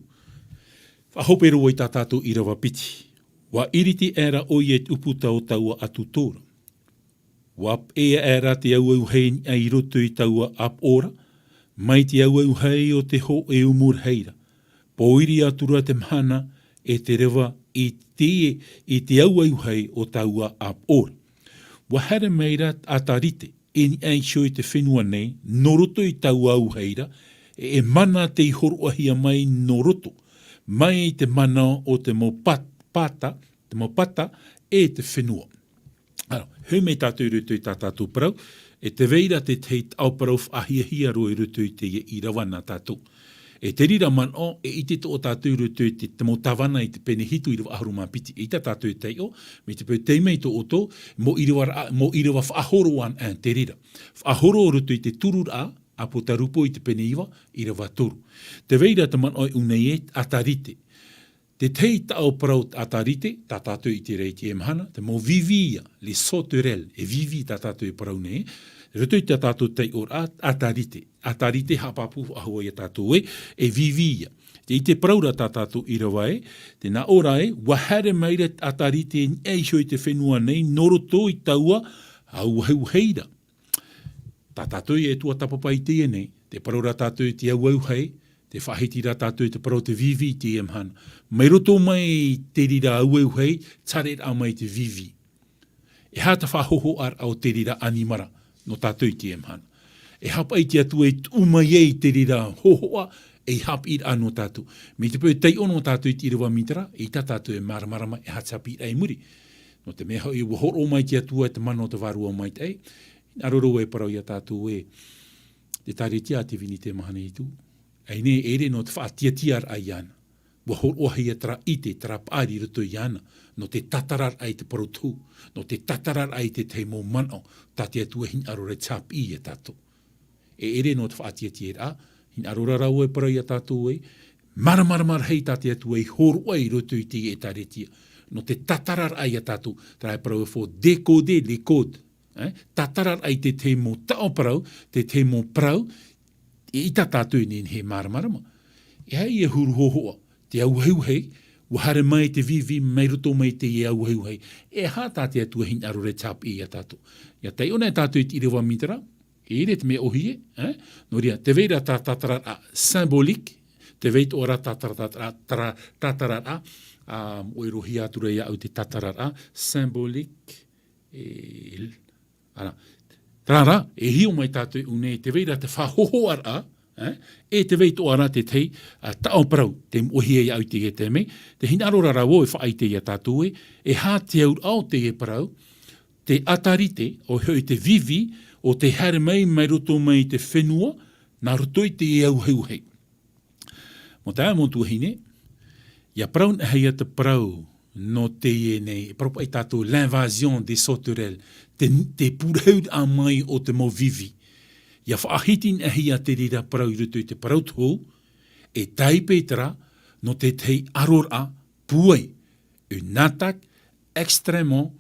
Faʻahope roa i tā tātou ʻīrava piti. Ua ʻiriti aʻera ʻoia i te ʻūputa o taua ʻatutō ra. Ua paʻi aʻera te auahi i niʻa i roto i taua ʻāpoʻo ra, mai te auahi o te hōʻē umu rahi ra. Pōiri atu ra te mahana e te reva i te, i te auahi o taua ʻāpoʻo ra. Ua haere mai ra Atarite, i niʻa iho i te fenua nei, nō roto i taua auahi ra, e, e mana tei hōroʻahia mai nō roto, mai i te mana o te mau pat-, pata, te mau pata, e te fenua. Ara, hoʻi mai tātou i roto i tā tātou parau, e te vai ra te tahi taʻo parau faʻahiahia roa i roto i teie ʻīrava nā tātou. E te reira manaʻo, e ʻite atoʻa tātou i roto i te, te mau tāvana i te pene hitu ʻīrava ʻahuru mā piti. ʻEita tātou e taiʻo, mai te peu tei mai tō ʻoutou, mau ʻīrava ra-, mau ʻīrava faʻahoro ana, ā, te reira. Faʻahoro roto i te tururaʻa, ʻĀpōtarupo i te pene iva, ʻīrava toru. Te vai ra te manaʻo e ʻū nei e, Atarite. Te tahi taʻo parau Atarite, tā tātou i ʻite ra i teie mahana, te mau vivi ia, les sauterelles, e vivi tā tātou e parau nei, roto i tā tātou taiʻoraʻa, Atarite. Atarite haʻapāpū faʻahou ia tātou ē, e vivi ia. Te, i te parau ra tā tātou ʻīrava ē, tē nā ʻō ra ē, ua haere mai ra Atarite i niʻa iho i te fenua nei, nō roto i taua auahi ra. Tā tātou e tuatāpapa i teie nei, tē parau ra tātou i te auahi, tē faʻahiti ra tātou i te parau te vivi i teie mahana. Mai roto mai te reira auahi, ʻia haere mai te vivi. E aha te faʻahōhoʻaraʻa o te reira ʻanimara nō tātou i teie mahana? E aha paʻi te Atua i tuʻu mai ai te reira hōhoʻa ei haʻapiʻiraʻa nō tātou? Mai te peu taiʻo noa tātou i te ʻīrava mītera, ʻeita tātou e māramarama e aha te haʻapiʻiraʻa i muri. Nō te mea hoʻi, ua hōroʻa mai te Atua e te mana o te Vārua Maitaʻi, hinaʻaro roa e parau ia tātou ē, te ʻĒkālesia Divinité Mahana Hitu, ʻaita e ʻere nō te faʻatiatiaraʻa iāna. Ua hōroʻahia terā ʻite, terā paʻari i roto iāna, nō te tātararaʻa i te parau tohu, nō te tātararaʻa i te tahi mau manaʻo, tā te Atua e hinaʻaro ra te haʻapiʻi ia tātou. E ʻere nō te faʻatiatiaraʻa, hinaʻaro ra rāua e parau ia tātou ē, māramarama rahi tā te Atua i hōroʻa i roto i te ʻĒkālesia, nō te tātararaʻa ia tātou, terā e parau e fo, décoder les codes, ē? Tātararaʻa i te tahi mau taʻo parau, te tahi mau parau, ʻeita tātou e nehenehe e māramarama. E aha ia huru hōhoʻa, te auahi, ua haere mai te vivi, mai roto mai teie auahi, e aha tā te Atua e hinaʻaro ra te haʻapiʻi ia tātou? ʻIa taiʻo na tātou i te ʻīrava mītera, e ʻere te mea ʻōhie, ē? Nō reira, te vai ra terā tātararaʻa symbolique, te vai atoʻa ra tātara-, tātara-, tātara-, tātararaʻa, ā, ʻoe rohi atu ra iāʻu te tātararaʻa, symbolique, e, ara. Terā rā, e hiʻo mai tātou i ʻō nei, te vai ra te faʻahōhoʻaraʻa, ē? E te vai atoʻa ra te tahi, ā, taʻo parau, tē ʻōhie iāʻu i teie taime, tē hinaʻaro ra rāua e faʻaʻite ia tātou ē, e aha te auraʻa o teie parau, te Atarite, ʻoia hoʻi te vivi, ʻo tē haere mai, mai roto mai i te fenua, nā roto i te auahi. Mau taeaʻe, mau tuahine, ʻia parau anaʻe ia te parau nō teie nei, e parau paʻi tātou l'invasion des sauterelles, te, te pūrahuraʻa mai o te mau vivi. ʻIa faʻahiti anaʻe ia te reira parau i roto i te parau tohu, e tāipe terā, nō te tahi aroraʻa pūai, une attaque extrêmement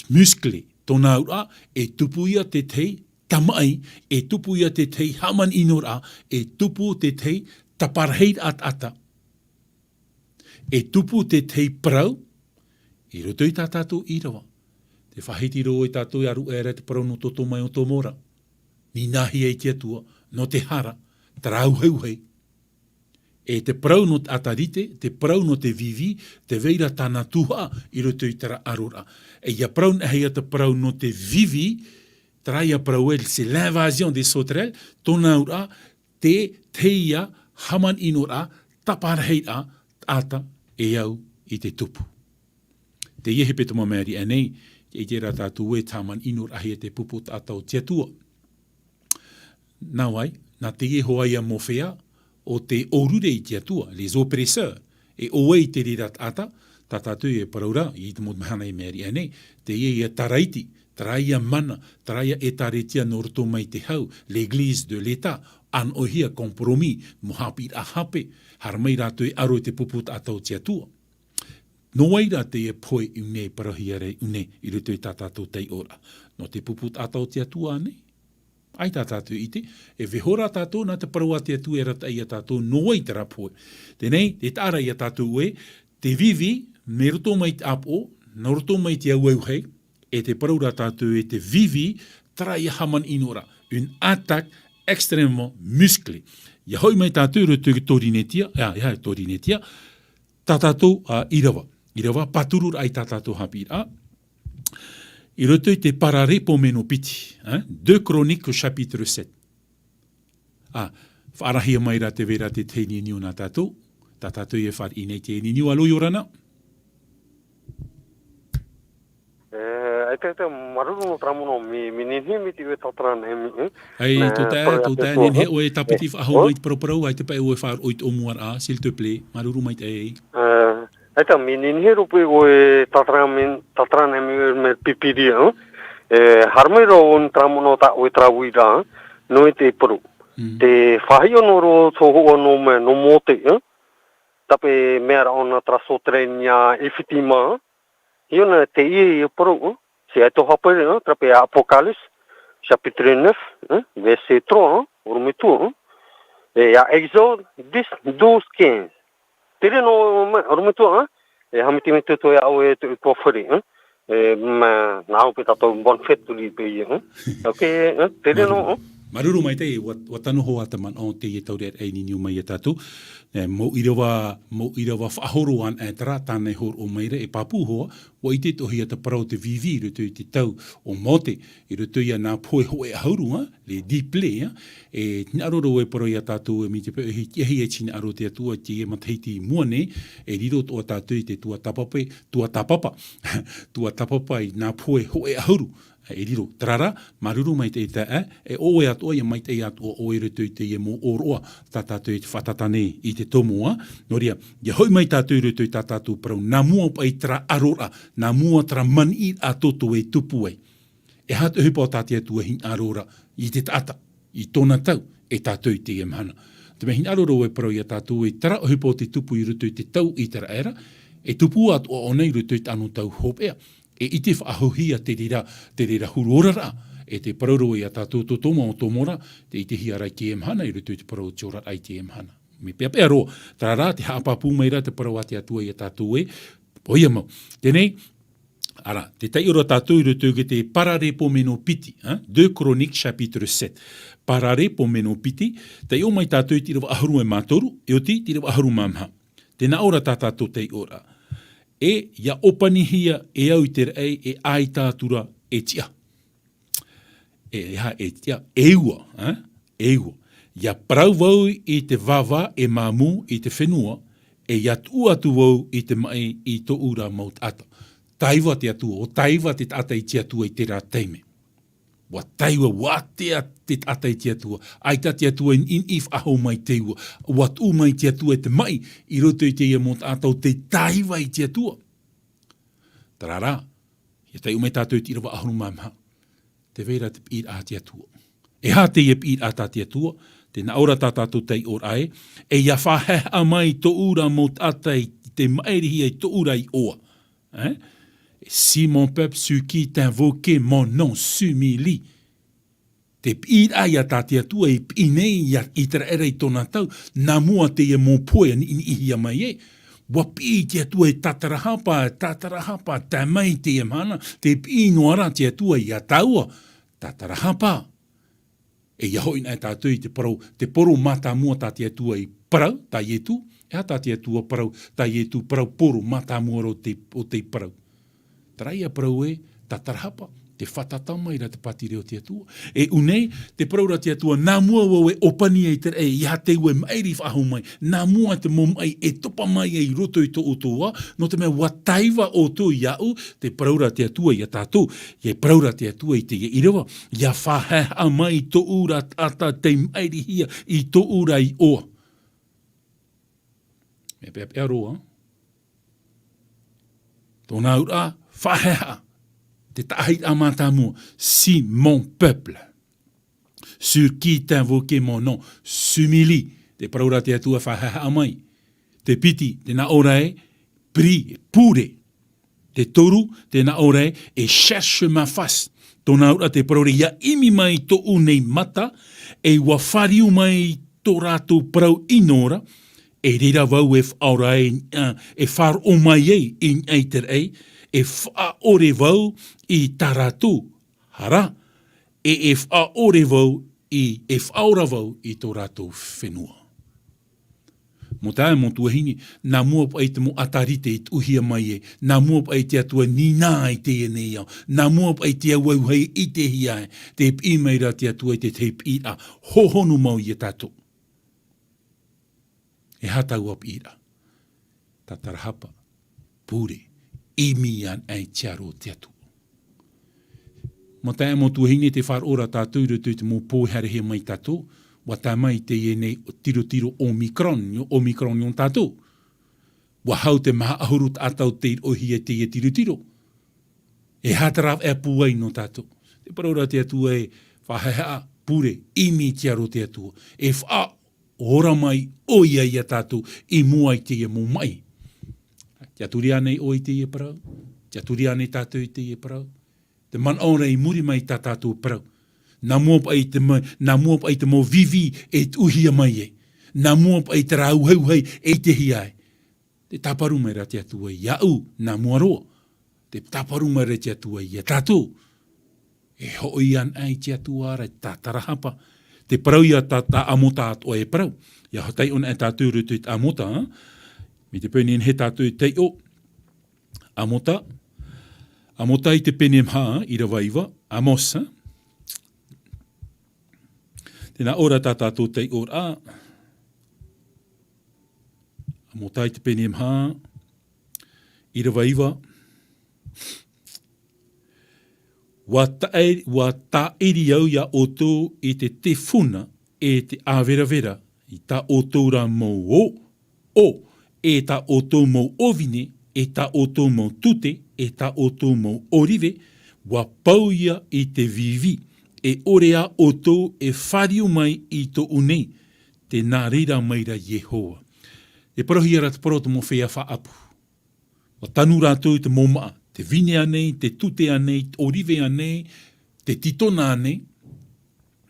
musclée. Tōna auraʻa, e tupu ia te tahi tamaʻi, e tupu ia te tahi haʻamanaʻoraʻa, e tupu te tahi taparahiraʻa taʻata. E tupu te tahi parau, i roto i tā tātou ʻīrava. Tē faʻahiti roa ia tātou ʻia ruʻe ra te parau nō Totoma ʻo Tomora. Nīnaʻihia e te Atua, nō te hara, terā auahi. E te parau nō te Atarite, te parau nō te vivi, te vai ra tāna tuhaʻa i roto i terā aroraʻa. E ʻia parau anaʻe ia te parau nō te vivi, terā ïa parau ē, c'est l'invasion des sauterelles, tōna auraʻa, te tahi ïa haʻamanaʻoraʻa, taparahiraʻa, taʻata e au i te tupu. Teie hepetoma mai ra nei, e ʻite ra tātou ē te hāmani ʻino rahi e te pupu taʻata o te Atua. Nā vai, nā teie hoʻi ia mōhia, ʻo te ʻōrure i te Atua, les oppresseurs, e ʻoe i te reira taʻata, tā tātou e parau ra, i te mau mahana i maori aʻe nei, teie ia taraiti, terā ia mana, terā ia ʻētāretia nō roto mai te hau, l'église de l'État, ʻānoʻihia compromis, mau haʻapiʻiraʻa hape, haere mai rātou e ʻaro i te pupu taʻata o te Atua. Nō vai rā teie pohe ʻūnei, parauhia ra ʻūnei, i roto i tā tātou taiʻoraʻa. Nō te pupu taʻata o te Atua nei? ʻAita tātou e ʻite, e vaiiho ra tātou nā te parau a te Atua e arataʻi ia tātou nō vai terā pohe. Teie, tē taʻa ra ia tātou ē, te vivi, mai roto mai te ʻāpoʻo, nō roto mai te auahi, e tē parau ra tātou ē te vivi, terā ia hāmani ʻino ra, une attaque extrêmement musclée. ʻIa hoʻi mai tātou i roto i te Pōrīnetia, ā, ā, Pōrīnetia, tā tātou, ā, ʻīrava. ʻĪrava, pāturu raʻa i tā tātou haʻapiʻiraʻa. I roto i te Paraleipomeno piti, hein, deux Chroniques au chapitre sept. Ā, faʻaarahia mai ra tē vai ra te tahi niuniu nā tātou, tā tātou e fāriʻi nei te niuniu, ʻālō, ʻia ora na. E, ʻaita, ʻaita, māuruuru nō terā mono, mea, mea nehenehe mai te ʻoe tātarahapa, e, e. ʻAi, nā, tō tae, tō tae, nehenehe ʻoe e tāpiti faʻahou mai te paraparau, ʻaita paʻi ʻoe e faʻaroʻo i te ʻōmua ra, s'il te plaît, māuruuru maitaʻi. E, ʻaita, mea nehenehe roa paʻi ʻoe e tātarahapa, tātarahapa mai te Pīpīria, e. E, haere mai ra ʻō terā mono tā ʻoe terā uiraʻa, nō te parau. Mm. Te faʻahiʻo nō roto hoʻi nō mea, nō Mōte, e. Tāpaʻo mea ra ʻōna terā Soterénia Efitima, e. Hiʻo na teie e parau, e. Te ʻaita haʻapaʻo, e, terā paʻi Apocalypse, chapitre neuf, e, verset trois, e, ʻorometua, e. E, ʻia Exode dix, douze, quinze. Terā nō, ma-, ʻorometua, e. E haʻamaitaʻi mai tō, tō, ia ʻoe, tō, tō fare, e. E, ma, nā ʻō paʻi tātou bonne fête, turi paʻi, e. Ok, e, terā nō, e. Māuruuru. Māuruuru maitaʻi, ʻua, ʻua tano hoʻi ā te manaʻo o teie taureʻareʻa i niuniu mai ia tātou. E, mau ʻīrava, mau ʻīrava faʻahoro anaʻe terā, tāna e hōroʻa mai ra, e pāpū hoʻi, ʻua ʻite atoʻa hia te parau o te vivi i roto i te tau o Mōte, i roto ia nā pohe hōʻē ʻahuru, ha, les dix plaies, ha. E hinaʻaro ra ʻoe e parau ia tātou ē, mai te peu e hitiʻahia e te hinaʻaro o te Atua i teie matahiti i mua nei, e riro atoʻa tātou i te tuatāpapa, tuatāpapa, tuatāpapa i nā pohe hōʻē ʻahuru, e riro. Terā rā, māuruuru maitaʻi taeaʻe, e ʻoe atoʻa, ʻia maitaʻi atoʻa ʻoe i roto i teie mau ʻōroʻa, tā tātou e faʻatātā nei i te tomo, ā. Nō reira, ʻia hoʻi mai tātou i roto i tā tātou parau, nā mua paʻi terā ʻaroraʻa, nā mua terā maniʻiraʻa toto e tupu ai. E aha te ʻohipa tā te Atua e hinaʻaro ra i te taʻata, i tōna tau, e tātou i teie mahana. Te mea hinaʻaro ra ʻoe e parau ia tātou ē terā ʻohipa o te tupu i roto i te tau ʻĪteraʻera, e tupu atoʻa ʻōna i roto i te anotau hopeʻa. E ʻite faʻahou hia te reira, te reira huru oraraʻa, e te parau ra ia tātou tō tō mau tomo ra, tē ʻitehia ra i teie mahana, i roto i te parau o te oraraʻa i teie mahana. Mea peʻapeʻa roa, terā rā, tē haʻapāpū mai ra te parau a te Atua ia tātou ē, ʻoia mau. Teie, ā rā, tē taiʻo ra tātou i roto i te Paraleipomeno piti, hein, deux Chroniques chapitre sept. Paraleipomeno piti, taiʻo mai tātou i te ʻīrava ʻahuru e mā toru, e oti i te ʻīrava ʻahuru mā maha. Tē nā ʻō ra tā tātou taiʻoraʻa. E ʻia ʻōpanihia e au i te raʻi, e ʻaita atu ra e tiʻa. E, e aha, e tiʻa, e ua, ā? E ua. ʻIa parau vau i te vāvā e māmū i te fenua, e ʻia tuʻu atu vau i te maʻi i tōʻu ra mau taʻata. Taiva te Atua, ʻua taiva te taʻata i te Atua i terā taime. ʻUa taiva, ʻua ātea te taʻata i te Atua. ʻAita te Atua i, i, i faʻahou mai te ua. ʻUa tuʻu mai te Atua i te maʻi, i roto i teie mau taʻata ʻo tē taiva i te Atua. Terā rā, ʻia taiʻo mai tātou i te ʻīrava ʻahuru mā maha. Tē vai ra te piʻiraʻa a te Atua. E aha teie piʻiraʻa tā te Atua? Tē nā ʻō ra tā tātou taiʻoraʻa ē, e ʻia faʻahaʻehaʻa mai tōʻu ra mau taʻata i te maʻirihia i tōʻu ra iʻoa. Hein? Si mon peuple, ceux qui t'invoquent mon nom, s'humilient. Te piʻiraʻa ia tā te Atua i piʻi nei ia ʻĪteraʻera i tōna tau, nā mua teie mau pohe a niʻiniʻihia mai ē. ʻUa piʻi te Atua e tātarahapa, tātarahapa, tae mai teie mahana, tē piʻi noa ra te Atua ia tāua, tātarahapa. E ʻia hoʻi na tātou i te parau, te poro mātāmua tā te Atua i parau, tā Ietu, e aha tā te Atua parau, tā Ietu parau poro mātāmua ra ʻo tē, ʻo tē parau. Terā ia parau ē, tātarahapa, Te fātata mai ra te pātireia o te Atua. E ʻū nei, te parau ra te Atua, nā mua vau e ʻōpani ai te raʻi, ʻeiaha te ua e maʻiri faʻahou mai. Nā mua te mau maʻi e topa mai ai i roto i tō ʻoutou vā, nō te mea ʻua taiva ʻoutou iāʻu, te parau ra te Atua iā tātou, ʻia parau ra te Atua i teie ʻīrava, ʻia faʻahaʻehaʻa mai tōʻu ra taʻata tei maʻirihia i tōʻu ra iʻoa. Mea peʻapeʻa roa. Tōna auraʻa, faʻahaʻehaʻa. Te taʻahiraʻa mātāmua, si mon peuple, sur qui est invoqué mon nom, s'humilie. Te parau ra te Atua, faʻahaʻehaʻa mai. Te piti, tē nā ʻō ra ē, prie, pure. Te toru, tē nā ʻō ra ē, et cherche ma face. Tōna auraʻa te parau ra ē, ʻia ʻimi mai tōʻu nei mata, ʻe ʻua fāriu mai tō rātou parau ʻino ra, e reira vau e faʻaora ai, ā, e faʻaroʻo mai ai i niʻa i te raʻi, e faʻaʻore vau i tā rātou hara, ʻe e faʻaʻore vau i, e faʻaora vau i tō rātou fenua. Mau taeaʻe, mau tuahine, nā mua paʻi te mau ʻātarite i tuʻuhia mai e, nā mua paʻi te Atua nīnā i teie nei ao, nā mua paʻi te auahi i ʻitehia e, tē piʻi mai ra te Atua i te tahi piʻiraʻa, hōhonu mau iā tātou. E aha taua piʻiraʻa? Tatarahapa, pure, ʻimi anaʻe i te aro o te Atua. Mau taeaʻe, mau tuahine, tē faʻaroʻo ra tātou i roto i te mau pō e haerehia mai tātou, ʻua tae mai teie nei tirotiro Omicron, Omicron nō tātou. ʻUa hau te maha ʻahuru taʻata o tei roʻohia i teie tirotiro. E aha te rāveʻa pūai nō tātou? Te parau ra te Atua ē, faʻahaʻehaʻa, pure, ʻimi i te aro o te Atua. E faʻaora mai ʻoia iā tātou i mua i teie mau maʻi. Tiʻaturi ānei ʻoe i teie parau? Tiʻaturi ānei tātou i teie parau? Te manaʻo ra i muri mai i tā tātou parau. Nā mua paʻi te ma-, nā mua paʻi te mau vivi e tuʻuhia mai ai. Nā mua paʻi terā auahi e ʻitehia ai. Tē tāparu mai ra te Atua iāʻu, nā mua roa. Tē tāparu mai ra te Atua iā tātou. E hoʻi anaʻe i te Atua ra, tatarahapa. Te parau ia tā, tā Amota atoʻa e parau. ʻIa taiʻo anaʻe tātou i roto i tā Amota, ā? Mai te peu nei e nehenehe tātou e taiʻo. Amota. Amota i te pene maha, ʻīrava iva. Amos, ā? Tē nā ʻō ra tā tātou taiʻoraʻa. Amota i te pene maha, ʻīrava iva. ʻUa taʻe-, ʻua tāʻiri au iā ʻoutou i te tefuna e te ʻāveravera, i tā ʻoutou ra mau ʻō, ʻō, e tā ʻoutou mau ʻōvine, e tā ʻoutou mau tute, e tā ʻoutou mau ʻōrive, ʻua pau ia i te vivi, e ʻore ā ʻoutou e fāriu mai i tōʻu nei, tē nā reira mai ra Iehova. E parauhia ra te parau o te mau feiā faʻaʻapu. ʻUa tanu rātou i te mau māʻa, te vine ānei, te tute ānei, te ʻōrive ānei, te titona ānei.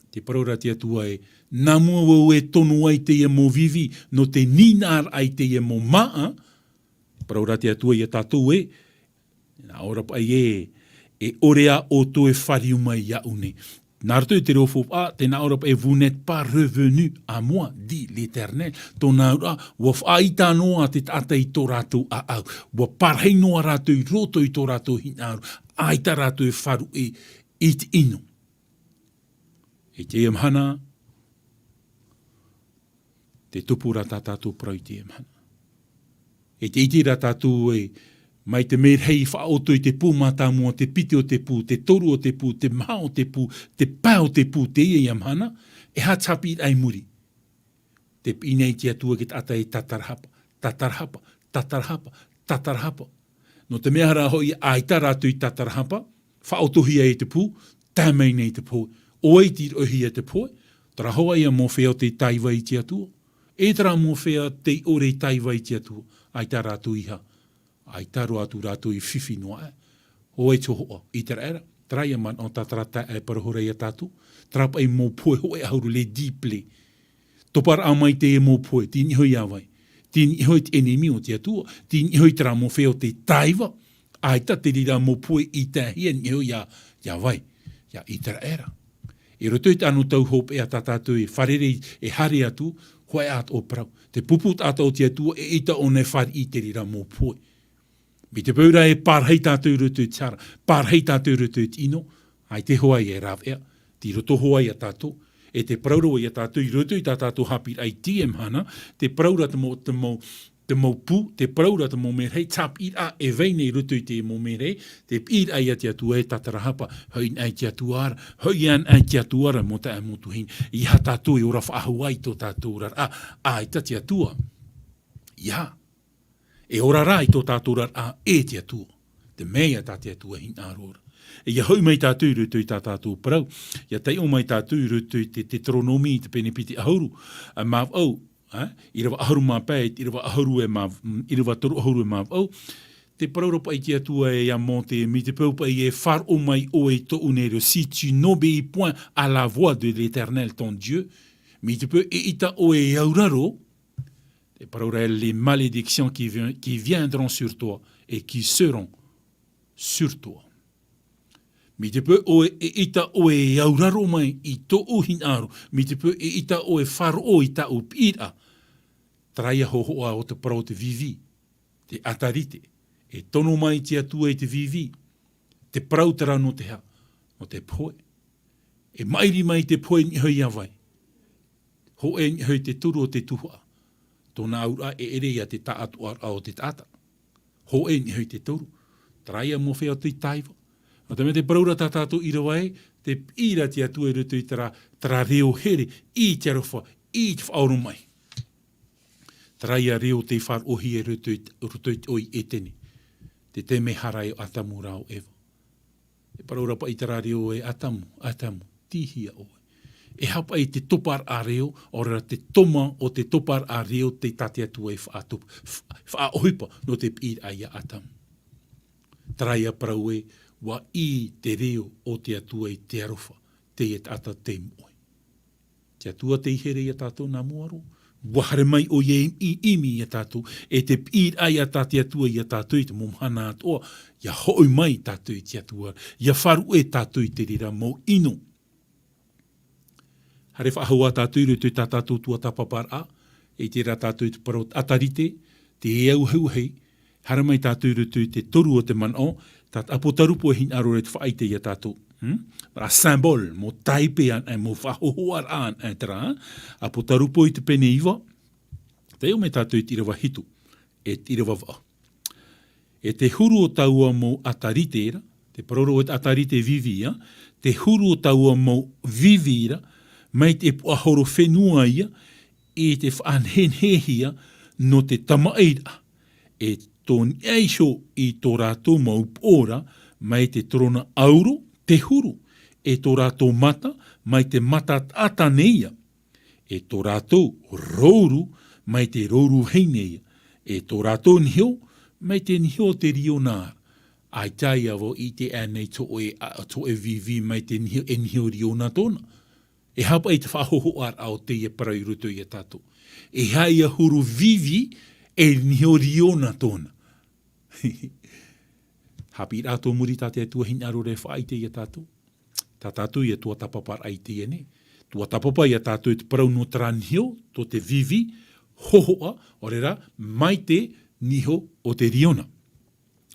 Te parau ra te Atua ē, nā mua vau e tono ai teie mau vivi, nō te nīnaʻaraʻa i teie mau māʻa. Te parau ra te Atua iā tātou ē, nā ʻō ra paʻi ē, e ʻore ā ʻoutou e fāriu mai iāʻu nei. Nā roto i te reo faufaʻa, tē nā ʻō ra paʻi, vous n'êtes pas revenus à moi, dit l'Éternel. Tōna auraʻa, ʻua faʻaʻita noa te taʻata i tō rātou ʻāʻau. ʻUa parahi noa rātou i roto i tō rātou hinaʻaro. ʻAita rātou e faʻaruʻe i te ʻino. I teie mahana, tē tupu ra tā tātou parau i teie mahana. E tē ʻite ra tātou ē, mai te mea rahi i faʻaʻoto i te pū mātāmua, te piti o te pū, te toru o te pū, te maha o te pū, te pae o te pū, teie ia mahana, e aha te haʻapiʻiraʻa i muri? Tē piʻi nei te Atua i te taʻata e tatarahapa, tatarahapa, tatarahapa, tatarahapa. Nō te mea rā hoʻi, ʻaita rātou i tatarahapa, faʻaʻotohia i te pū, tae mai nei te pohe. ʻO vai tei roʻohia te pohe? Terā hoʻi ia mau feiā tei taiva i te Atua. E terā mau feiā tei ʻore i taiva i te Atua. ʻAita rātou i hā. ʻAita roa atu rātou i fifi noa aʻe. ʻO vai te hōhoʻa? ʻĪteraʻera. Terā ia manaʻo tā terā taeaʻe e parau ra iā tātou. Terā paʻi mau pohe hōʻē ʻahuru, les dix plaies. Toparaʻa mai teie mau pohe, tei niʻa iho ia vai? Tei niʻa iho i te ʻenemi o te Atua, tei niʻa iho i terā mau feiā tei taiva, ʻaita te reira mau pohe i taehia niʻa iho ia, ia vai? Ia ʻĪteraʻera. I roto i te anotau hopeʻa tā tātou e fārerei, e haere atu, hōʻē atoʻa parau. Te pupu taʻata o te Atua, eʻita ʻōna e fāriʻi i te reira mau pohe. Mai te peu ra e parahi tātou i roto i te hara, parahi tātou i roto i te ʻino, ʻAita hoʻi e rāveʻa, tei roto hoʻi ia tātou, e te parau ra ia tātou, i roto i tā tātou haʻapiʻiraʻa i teie mahana, te parau ra te mau, te mau, te mau pū, te parau ra te mau merahi, te haʻapiʻiraʻa e vai nei i roto i te mau merahi, te piʻiraʻa ia te Atua e tātarahapa, hoʻi anaʻe te Atua ra, hoʻi anaʻe te Atua ra, mō taeaʻe mō tuahine, ʻeiaha tātou e ora faʻahou ai tō tātou oraraʻa, ʻaita te Atua. ʻEiaha. E ora rā i tō tātou oraraʻa e te Atua. Te mea tā te Atua e hinaʻaro ra. E ʻia hoʻi mai tātou i roto i tā tātou parau. ʻIa taiʻo mai tātou i roto i te Teuteronome i te pene piti ʻahuru, ā, mā vaʻu, ā, ʻīrava ʻahuru mā pae, ʻīrava ʻahuru e mā, ʻīrava toru ʻahuru e mā vaʻu. Te parau ra paʻi te Atua e ia Mōte, mai te peu paʻi e faʻaroʻo mai ʻoe i tōʻu nei reo, si tu n'obéis point à la voix de l'Éternel ton Dieu, mai te peu e ʻita ʻoe e auraro, te parau ra, les malédictions qui vien-, qui viendront sur toi et qui seront sur toi. Mai te peu ʻoe e ʻita ʻoe e auraro mai i tōʻu hinaʻaro, mai te peu e ʻita ʻoe e faʻaroʻo i tāʻu piʻiraʻa, terā ia hōhoʻa o te parau o te vivi, te ʻatarite, e tono mai te Atua i te vivi, te parau terā nō te hā, nō te pohe. E maʻiri mai te pohe i niʻa iho ia vai. Hōʻē i niʻa iho i te toru o te tuhaʻa. Tōna auraʻa e ʻere ia te taʻatoʻaraʻa o te taʻata. Hōʻē i niʻa iho i te toru. Terā ia mōhia o te taiva. Nō te mea te parau ra tā tātou ʻīrava ē, te piʻi ra te Atua i roto i terā, terā reo here, i te aroha, i te faʻaoromaʻi. Terā ia reo tei faʻaroʻohia i roto i, roto i te ʻō i ʻEtene. Te taime hara ai ʻo Atamu rā ʻo Eva. E parau ra paʻi terā reo ē, Atamu, Atamu, tei hea ʻoe? E aha paʻi te toparaʻa reo, ʻaore ra te toma o te toparaʻa reo tei tā te Atua e faʻatupu, f-, faʻaʻohipa nō te piʻiraʻa ia Atamu. Terā ia parau ē, ʻua ʻī te reo o te Atua i te aroha, teie taʻata tei moʻe. Te Atua tei here ia tātou nā mua roa. ʻUa haere mai ʻoia i, i ʻimi ia tātou, e te piʻiraʻa ia tā te Atua ia tātou i te mau mahana atoʻa, ʻia hoʻi mai tātou i te Atua, ʻia faʻaruʻe tātou i te reira mau ʻino. Haere faʻahou ā tātou i roto i tā tātou tuatāpaparaʻa, e ʻite ra tātou i te parau ʻatarite, te auahi, haere mai tātou i roto i te toru o te manaʻo, tā te ʻāpōtarupo e hinaʻaro ra i te faʻaʻite ia tātou. Hmm? Terā symbole, mau taipe anaʻe, mau faʻahōhoʻaraʻa anaʻe terā, ʻāpōtarupo i te pene iva, taiʻo mai tātou i te ʻīrava hitu, e te ʻīrava vaʻu. E te huru o taua mau ʻatarite ra, te parau ra ʻo te ʻatarite vivi ia, te huru o taua mau vivi ra, mai te puaʻahoro fenua ia, i te faʻanehenehehia nō te tamaʻi ra, e tō niʻa iho i tō rātou mau upoʻo ra, mai te torona ʻauro, te huru, e tō rātou mata, mai te mata taʻata nei ia, e tō rātou rouru, mai te rouru vahine ia, e tō rātou niho, mai te niho o te riona. ʻAita ia vau i ʻite ānei tō ʻoe, a, tō ʻoe vivi mai te niho, e niho riona tōna. E aha paʻi te faʻahōhoʻaraʻa o teie parau i roto ia tātou? E aha ia huru vivi, e niho riona tōna? Haʻapiʻiraʻa tō muri tā te Atua hinaʻaro ra e faʻaʻite ia tātou. Tā tātou ia tuatāpaparaʻa i teie nei. Tuatāpapa ia tātou i te parau nō terā niho, tō te vivi, hōhoʻa, ʻaore ra, mai te niho o te riona.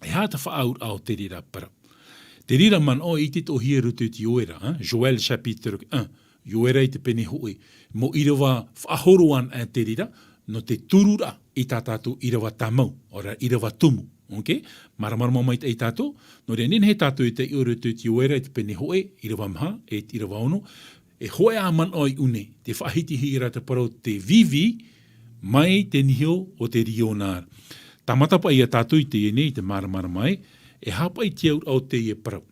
E aha te faʻaauraʻa o te reira parau? Te reira manaʻo e ʻite atoʻahia i roto i te Ioera, hein? Joël chapitre un. Ioera i te pene hōʻē. Mau ʻīrava faʻahoro anaʻe te reira, nō te tururaʻa i tā tātou ʻīrava tāmau, ʻaore ra ʻīrava tumu. Ok? Māramarama maitaʻi tātou, nō reira nehenehe tātou e taiʻo i roto i te Ioera i te pene hōʻē, ʻīrava maha, e te ʻīrava ono, e hōʻē ā manaʻo i ʻō nei, te faʻahitihia ra te parau te vivi, mai te niho o te riona ra. Tāmata paʻi ia tātou i teie nei, i te māramarama ē, e aha paʻi te auraʻa o teie parau.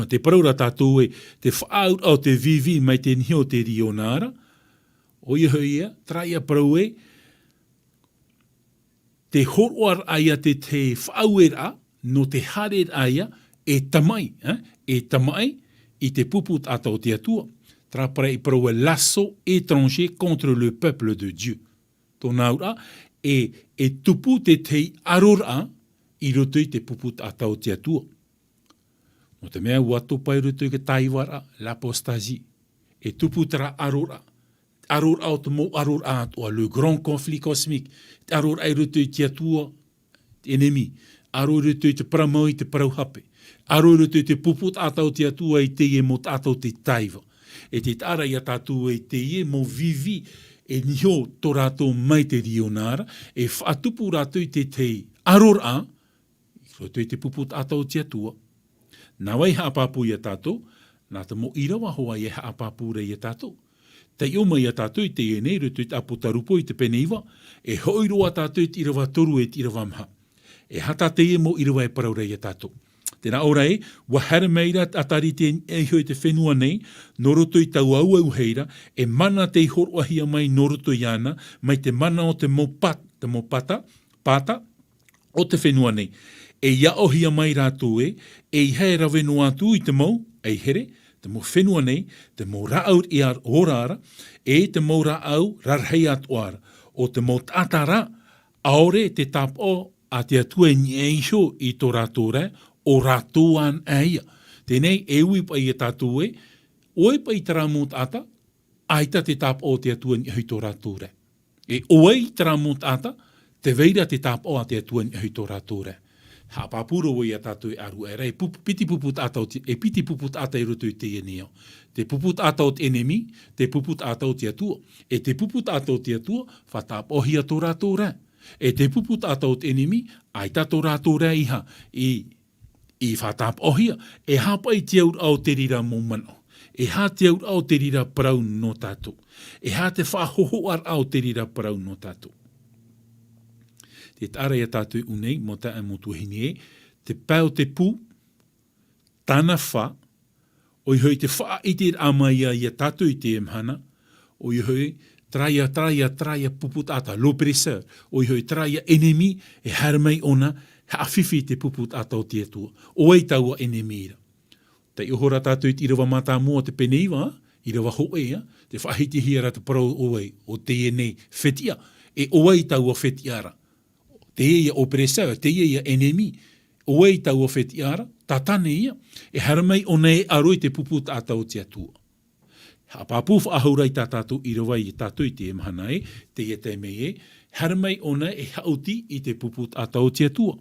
Te parau ra tātou ē, te faʻaauraʻa o te vivi mai te niho o te riona ra, ʻoia hoʻi ia, terā ia parau ē, te hōroʻaraʻa ia te, te faʻaueraʻa, nō te haereraʻa ia, e tamaʻi, eh, e tamaʻi, i te pupu taʻata o te Atua. Terā paʻi parau ē, l'assaut étranger contre le peuple de Dieu. Tōna auraʻa, e, e tupu te, te aroraʻa i roto i te pupu taʻata o te Atua. Nō te mea ʻua topa i roto i te tāivaraʻa, l'apostasie. E tupu terā aroraʻa. Aroraʻa o te mau aroraʻa atoʻa, le grand conflit cosmique. Te aroraʻa i roto i te Atua, te ʻenemi. Aro i roto i te parau mau, i te parau hape. ʻaro i roto i te pupu taʻata o te Atua i teie mau taʻata o te taiva. E te taʻa ra ia tātou e teie mau vivi e niho tō rātou mai te riona ra, e faʻatupu rātou i te, te aroraʻa, i roto i te pupu taʻata o te Atua. Nā vai haʻapāpū ia tātou, nā te mau ʻīrava hoʻi e haʻapāpū ra ia tātou. Taiʻo mai ia tātou i teie nei, i roto i te ʻApotarupo i te pene iva, e hoʻi roa tātou i te ʻīrava toru e te ʻīrava maha. E aha tā teie mau ʻīrava e parau ra ia tātou. Tēnā ʻō ra ē, ʻua haere mai ra te ʻātarite e iho i te fenua nei, nō roto i taua auahi ra, e mana tei hōroʻahia mai nō roto iāna, mai te mana o te mau pat-, te mau pata, pata, o te fenua nei. E aʻohia mai rātou ē, ʻeiaha e rave noa atu i te mau, ʻaihere, te mau fenua nei, te mau rāʻau ia ora ra, e te mau rāʻau rarahi atoʻa ra, ʻo te mau taʻata ra, ʻaore te tāpaʻo a te Atua i niʻa iho i tō rātou ra, ʻo rātou anaʻe ia. Teie nei, e ui paʻi ia tātou ē, ʻo vai paʻi terā mau taʻata, ʻaita te tāpaʻo o te Atua i niʻa iho i tō rātou ra. E ʻo vai terā mau taʻata, tē vai ra te tāpaʻo a te Atua i niʻa iho i tō rātou ra. Haʻapāpū ra ia tātou e ʻaruʻe ra, e pupu, piti pupu taʻata o te, e piti pupu taʻata i roto i teie nei ao. Te pupu taʻata o te ʻenemi, te pupu taʻata o te Atua. E te pupu taʻata o te Atua, faʻatāpaʻohia tō rātou ra. E te pupu taʻata o te ʻenemi, ʻaita tō rātou ra ʻeiaha, i, i faʻatāpaʻohia, e aha paʻi te auraʻa o te reira mau manaʻo. E aha te auraʻa o te reira parau nō tātou. E aha te faʻahōhoʻaraʻa o te reira parau nō tātou. Te taʻa ra ia tātou i ʻū nei, mau taeaʻe mau tuahine ē, te pae o te pū, tāna fā, ʻoia hoʻi te faʻaʻiteraʻa mai ia, ia tātou i teie mahana, ʻoia hoʻi, terā ia, terā ia, terā ia pupu taʻata, l'oppresseur, ʻoia hoʻi, terā ia ʻenemi, e haere mai ʻōna, haʻafifi i te pupu taʻata o te Atua. ʻO vai taua ʻenemi ra. Taiʻo ra tātou i te ʻīrava mātāmua o te pene iva, ʻīrava hōʻē, ā, tē faʻahitihia ra te parau ʻo vai, ʻo teie nei fetiʻa, e ʻo vai taua fetiʻa ra. Teie ia oppresseur, teie ia ʻenemi. ʻO vai taua fetiʻa ra, Tātane ia, e haere mai ʻōna e ʻaro i te pupu taʻata o te Atua. Haʻapāpū faʻahou ra i tā tātou ʻīrava ia tātou i teie mahana ē, teie taime ē, haere mai ʻōna e haʻuti i te pupu taʻata o te Atua.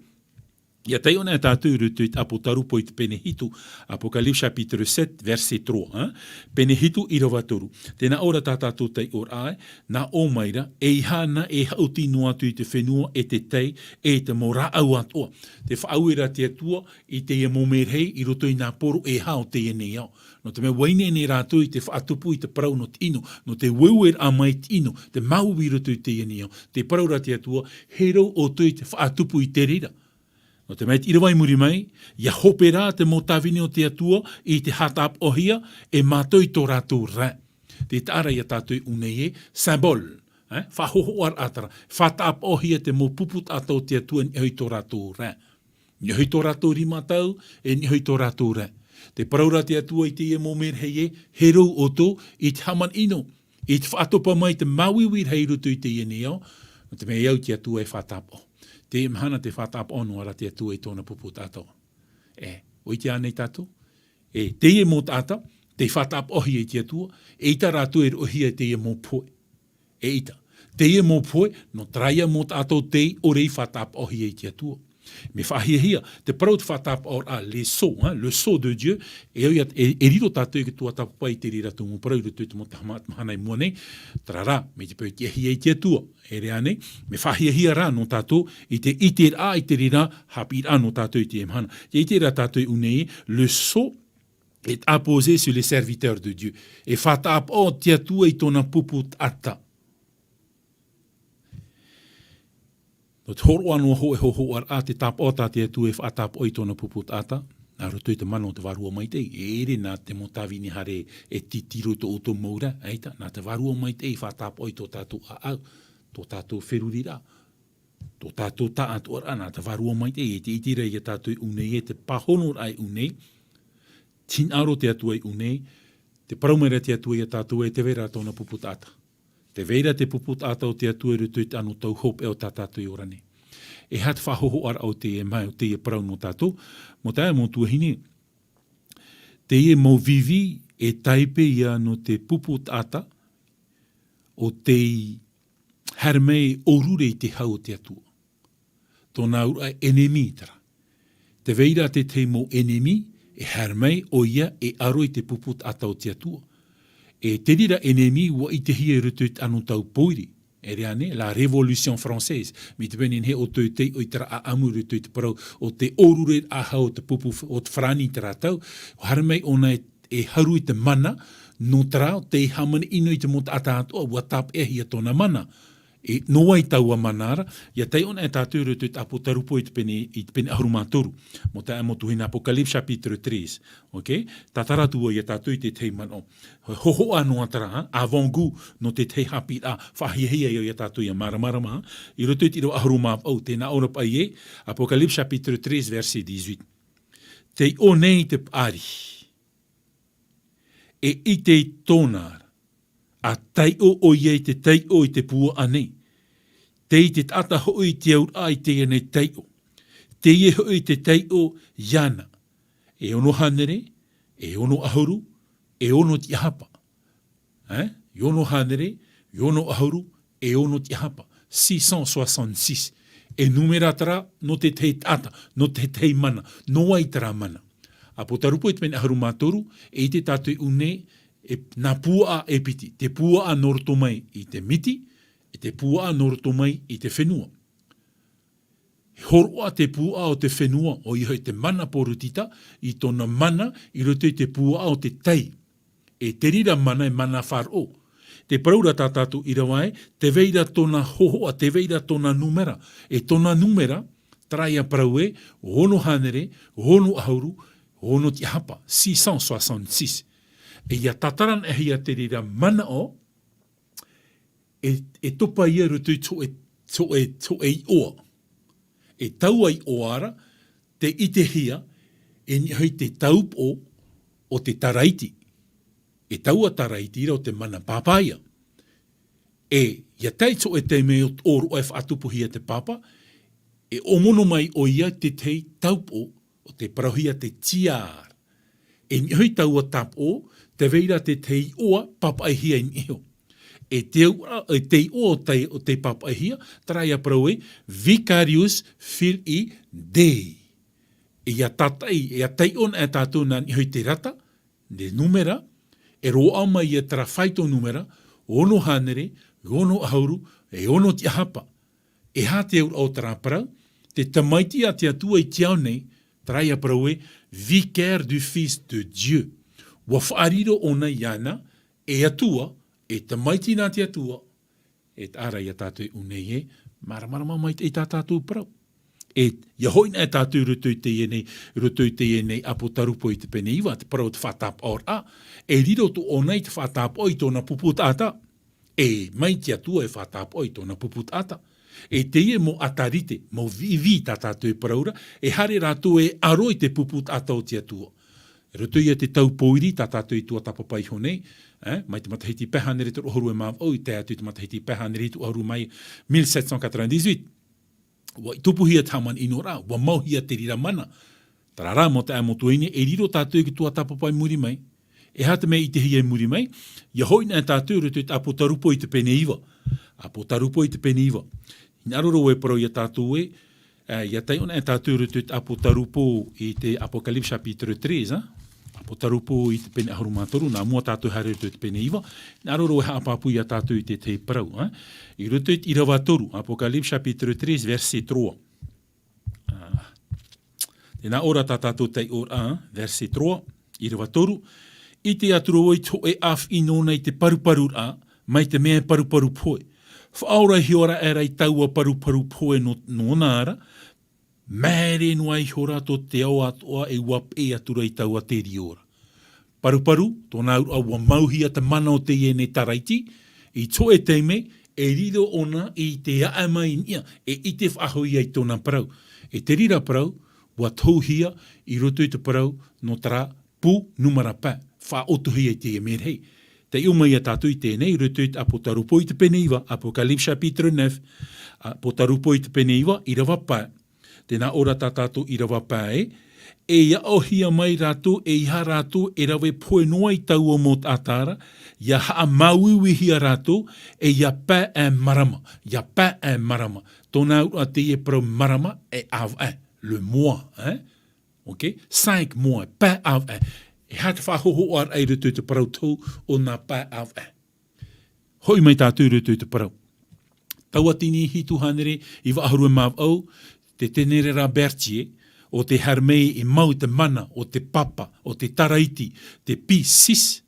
ʻIa taiʻo na tātou i roto i te ʻApotarupo i te pene hitu, Apocalypse chapitre sept, verset trois, hein? Pene hitu ʻīrava toru. Tē nā ʻō ra tā tātou taiʻoraʻa ē, nā ʻō mai ra, ʻeiaha na e haʻuti noa atu i te fenua e te tai, e te mau rāʻau atoʻa. Tē faʻaue ra te Atua i teie mau merahi i roto i nā poro ʻeiaha o teie nei ao. Nō te mea ʻua ineine rātou i te faʻatupu i te parau nō te ʻino, nō te ueue mai te ʻino, te māuiui i roto i teie nei ao. Tē parau ra te Atua, e rave ʻoutou i te faʻatupu i te reira. Nō te mea i te ʻīrava i muri mai, ʻia hope ra te mau tāvini o te Atua i te faʻatāpaʻohia e mātau i tō rātou ra. Tē taʻa ra ia tātou i ʻū nei ē, symbole, hein, faʻahōhoʻaraʻa terā, faʻatāpaʻohia te mau pupu taʻata o te Atua i niʻa i tō rātou ra. Niʻa i tō rātou rima tau, e niʻa i tō rātou ra. Tē parau ra te Atua i teie mau merahi ē, e rave ʻoutou i te haʻamanaʻo, i te faʻatopa mai te māuiui rahi i roto i teie nei ao, nō te mea e au te Atua e faʻatāpaʻo. Teie mahana tē faʻatāpaʻo noa ra te Atua i tōna pupu taʻata. E, ʻua ʻite ānei tātou? E, teie mau taʻata, tei faʻatāpaʻohia e te Atua, eʻita rātou e roʻohia i teie mau pohe. Eʻita. Teie mau pohe, nō terā ia mau taʻata tei ʻore i faʻatāpaʻohia e te Atua. Mea faʻahiahia, te parau te faʻatāpaʻoraʻa, le sceau, hein, le sceau de Dieu, e au ia, e, e riro tātou i te tuatāpapa i te reira tumu parau i roto i te mau taha ma-, mahana i mua nei, terā rā, mai te peu i tiʻahia e te Atua, e ʻere ānei, mea faʻahiahia rā nō tātou i te ʻiteraʻa i te reira haʻapiʻiraʻa nō tātou i teie mahana. Tē ʻite ra tātou i ʻū nei, le sceau est apposé sur les serviteurs de Dieu. E faʻatāpaʻo te Atua i tōna pupu taʻata. Nō te hōroʻa noa hoʻi e hōhoʻaraʻa te tāpaʻo tā te Atua e faʻatāpaʻo i tōna pupu taʻata, nā roto i te mana o te Vārua Maitaʻi, e ʻere nā te mau tāvini haere e titiro i tō ʻoutou mau ra, eʻita, nā te Vārua Maitaʻi e faʻatāpaʻo i tō tātou ʻāʻau, tō tātou feruriraʻa, tō tātou taʻatoʻaraʻa, nā te Vārua Maitaʻi, e tē ʻite ra ia tātou i ʻū nei ē, te pāhonoraʻa i ʻū nei, te hinaʻaro te Atua i ʻū nei, tē parau mai ra te Atua ia tātou ē, tē vai ra tōna pupu taʻata. Tē vai ra te pupu taʻata o te Atua i roto i te anotau hopeʻa o tā tātou i ora nei. E aha te faʻahōhoʻaraʻa o teie, mai o teie parau nō tātou, mau taeaʻe mau tuahine, teie mau vivi e taipe ia nō te pupu taʻata, ʻo tei haere mai e ʻōrure i te hau o te Atua. Tōna auraʻa ʻenemi terā. Te vai ra tētahi mau enemi, e haere mai ʻoia e ʻaro i te pupu taʻata o te Atua. E te reira enemi, ʻua ʻitehia i roto i te anotau pōiri. E rā nei, la Révolution française. Mai te peu nei ʻo tei taiʻo i terā ʻāʻamu i roto i te parau o te ʻōrureraʻa o te pupu f-, o te farāni i terā tau. Haere mai ʻōna e, e haru i te mana, nō terā, tei hāmani ʻino i te mau taʻata atoʻa, ʻua tāpeʻahia tōna mana. E, nō vai taua mana ra, ʻia taiʻo anaʻe tātou i roto i te ʻĀpōtarupo i te pene, i te pene ʻahuru mā toru. Mau taeaʻe, mau tuahine, Apocalypse chapitre treize. Ok? Tātara atu vau ia tātou i te tahi manaʻo. Hōhoʻa noa terā, ha? Avant-goût nō te tahi haʻapiʻiraʻa, faʻahiahia iā tātou ʻia māramarama, ha? I roto i te ʻīrava ʻahuru mā vaʻu, tē nā ʻō ra paʻi ē, Apocalypse chapitre treize, verset dix-huit. Taiʻo nei te paʻari. E ʻite i tōna ra, ʻa taiʻo ʻoia i te taiʻo i te puaʻa nei. Tei te taʻata hoʻi i te auraʻa i teie nei taiʻo. Teie hoʻi te taiʻo iāna. E ono hānere, e ono ʻahuru, e ono tiʻahapa. Eh? E ono hānere, e ono ʻahuru, e ono tiʻahapa. Six cent soixante-six. E nūmera terā, nō te tahi taʻata, nō te tahi mana, nō vai terā mana. ʻĀpōtarupo i te pene ʻahuru mā toru, e ʻite tātou i ʻō nei, e, nā puaʻa e piti, te puaʻa nō roto mai i te miti, e te puaʻa nō roto mai i te fenua. E hōroʻa te puaʻa o te fenua, ʻoia hoʻi te mana poritita, i tōna mana i roto i te puaʻa o te tai. E te reira mana, e mana faʻaroʻo. Tē parau ra tā tātou ʻīrava ē, tē vai ra tōna hōhoʻa, tē vai ra tōna nūmera. E tōna nūmera, terā ïa parau ē, ono hānere, ono ʻahuru, ono tiʻahapa, six cent soixante-six. E ʻia tātara anaʻe hia te reira manaʻo, e, e topa ïa i roto i te hōʻē, hōʻē, hōʻē iʻoa. E taua iʻoa ra, tē ʻitehia, e niʻa hoʻi te tāupoʻo o te Taraiti. E taua Taraiti ra ʻo te mana pāpā ïa. E, ʻia tae i te hōʻē taime ʻo, ʻo roʻo e faʻatupuhia te pāpā, e ʻōmono mai ʻoia i te tahi tāupoʻo, ʻo tē parauhia te tiare. E niʻa hoʻi taua tāupoʻo, tē vai ra te tahi iʻoa pāpaʻihia i niʻa iho. E te au-, e te iʻoa ʻo tei, ʻo tei pāpaʻihia, terā ïa parau ē, Vicarius Filii Dei. E ʻia tātaʻi, e ʻia taiʻo anaʻe tātou nā niʻa hoʻi te rata, te nūmera, e roaʻa mai ïa terā faito nūmera, ono hānere, ono ʻahuru, e ono tiʻahapa. E aha te auraʻa o terā parau? Te Tamaiti a te Atua i te ao nei, terā ïa parau ē, Vicaire du Fils de Dieu. ʻUa faʻariro ʻōna iāna, e Atua, e Tamaiti nā te Atua, e taʻa ra ia tātou i ʻō nei ē, māramarama maitaʻi i tā tātou parau. E, ʻia hoʻi anaʻe tātou i roto i teie nei, i roto i teie nei ʻĀpōtarupo i te pene iva, te parau o te faʻatāpaʻoraʻa, e riro atoʻa ʻōna i te faʻatāpaʻo i tōna pupu taʻata. E mai te Atua e faʻatāpaʻo i tōna pupu taʻata. E teie mau ʻātarite, mau viʻiviʻi tā tātou e parau ra, e haere rātou e ʻaro i te pupu taʻata o te Atua. I roto ïa i te tau pōiri tā tātou i tuatāpapa iho nei, eh, mai te matahiti pae hānere toru ʻahuru e mā vaʻu, i tae atu i te matahiti pae hānere hitu ʻahuru mai, mille sept cent quatre-vingt-dix-huit. ʻUa tupuhia te hāmani ʻino ra, ʻua mauhia te reira mana. Terā rā, mau taeaʻe, mau tuahine, e riro tātou i te tuatāpapa i muri mai. E aha te mea i ʻitehia i muri mai? ʻIa hoʻi anaʻe tātou i roto i te ʻĀpōtarupo i te pene iva. ʻĀpōtarupo i te pene iva. Hinaʻaro ra vau e parau ia tātou ē, eh, ʻia taiʻo anaʻe tātou i roto i te ʻĀpōtarupo i te Apocalypse chapitre treize, eh? ʻĀpōtarupo i te pene ʻahuru mā toru, nā mua tātou e haere i roto i te pene iva, hinaʻaro ra vau e haʻapāpū ia tātou i te tahi parau, eh? I roto i te ʻīrava toru, Apocalypse chapitre treize, verset trois. Ah. Tē nā ʻō ra tā tātou taiʻoraʻa, verset trois, ʻīrava toru, ʻIte atu ra vau i te hōʻē ʻāfiʻi nōna i te paruparuraʻa, mai te mea e paruparu pohe. Faʻaora ihora aʻera i taua paruparu pohe nō, nōna ra, maere noa ihora tō te ao atoʻa e ʻua peʻe atu ra i taua terio ra. Paruparu, tōna auraʻa ʻua mauhia te mana o teie nei Taraiti, i te hōʻē taime, e riro ʻōna i te aʻe mai i niʻa, e ʻite faʻahou ïa i tōna parau. E te reira parau, ʻua tohuhia i roto i te parau nō terā pū nūmera pae, faʻaʻotohia i teie merahi. Taiʻo mai ia tātou i teie nei, i roto i te ʻĀpōtarupo i te pene iva, Apocalypse chapitre neuf, ʻĀpōtarupo i te pene iva, ʻīrava pae, Tē nā ʻō ra tā tātou ʻīrava pae, e aʻohia mai rātou eiaha rātou e rave pohe noa i taua mau taʻata ra, ʻia haʻamāuiuihia rātou, e ʻia pae marama, ʻia pae marama. Tōna auraʻa teie parau marama, e ʻāvaʻe, le moi, eh? Ok? Cinq mois, pae ʻāvaʻe. E aha te faʻahōhoʻaraʻa i roto i te parau tohu o nā pae ʻāvaʻe? Hoʻi mai tātou i roto i te parau. Tauatini hitu hānere iva ʻahuru e mā vaʻu, te Ténéraire Berthier, ʻo tē haere mai e mau i te mana o te papa, o te taraiti, te Pie six,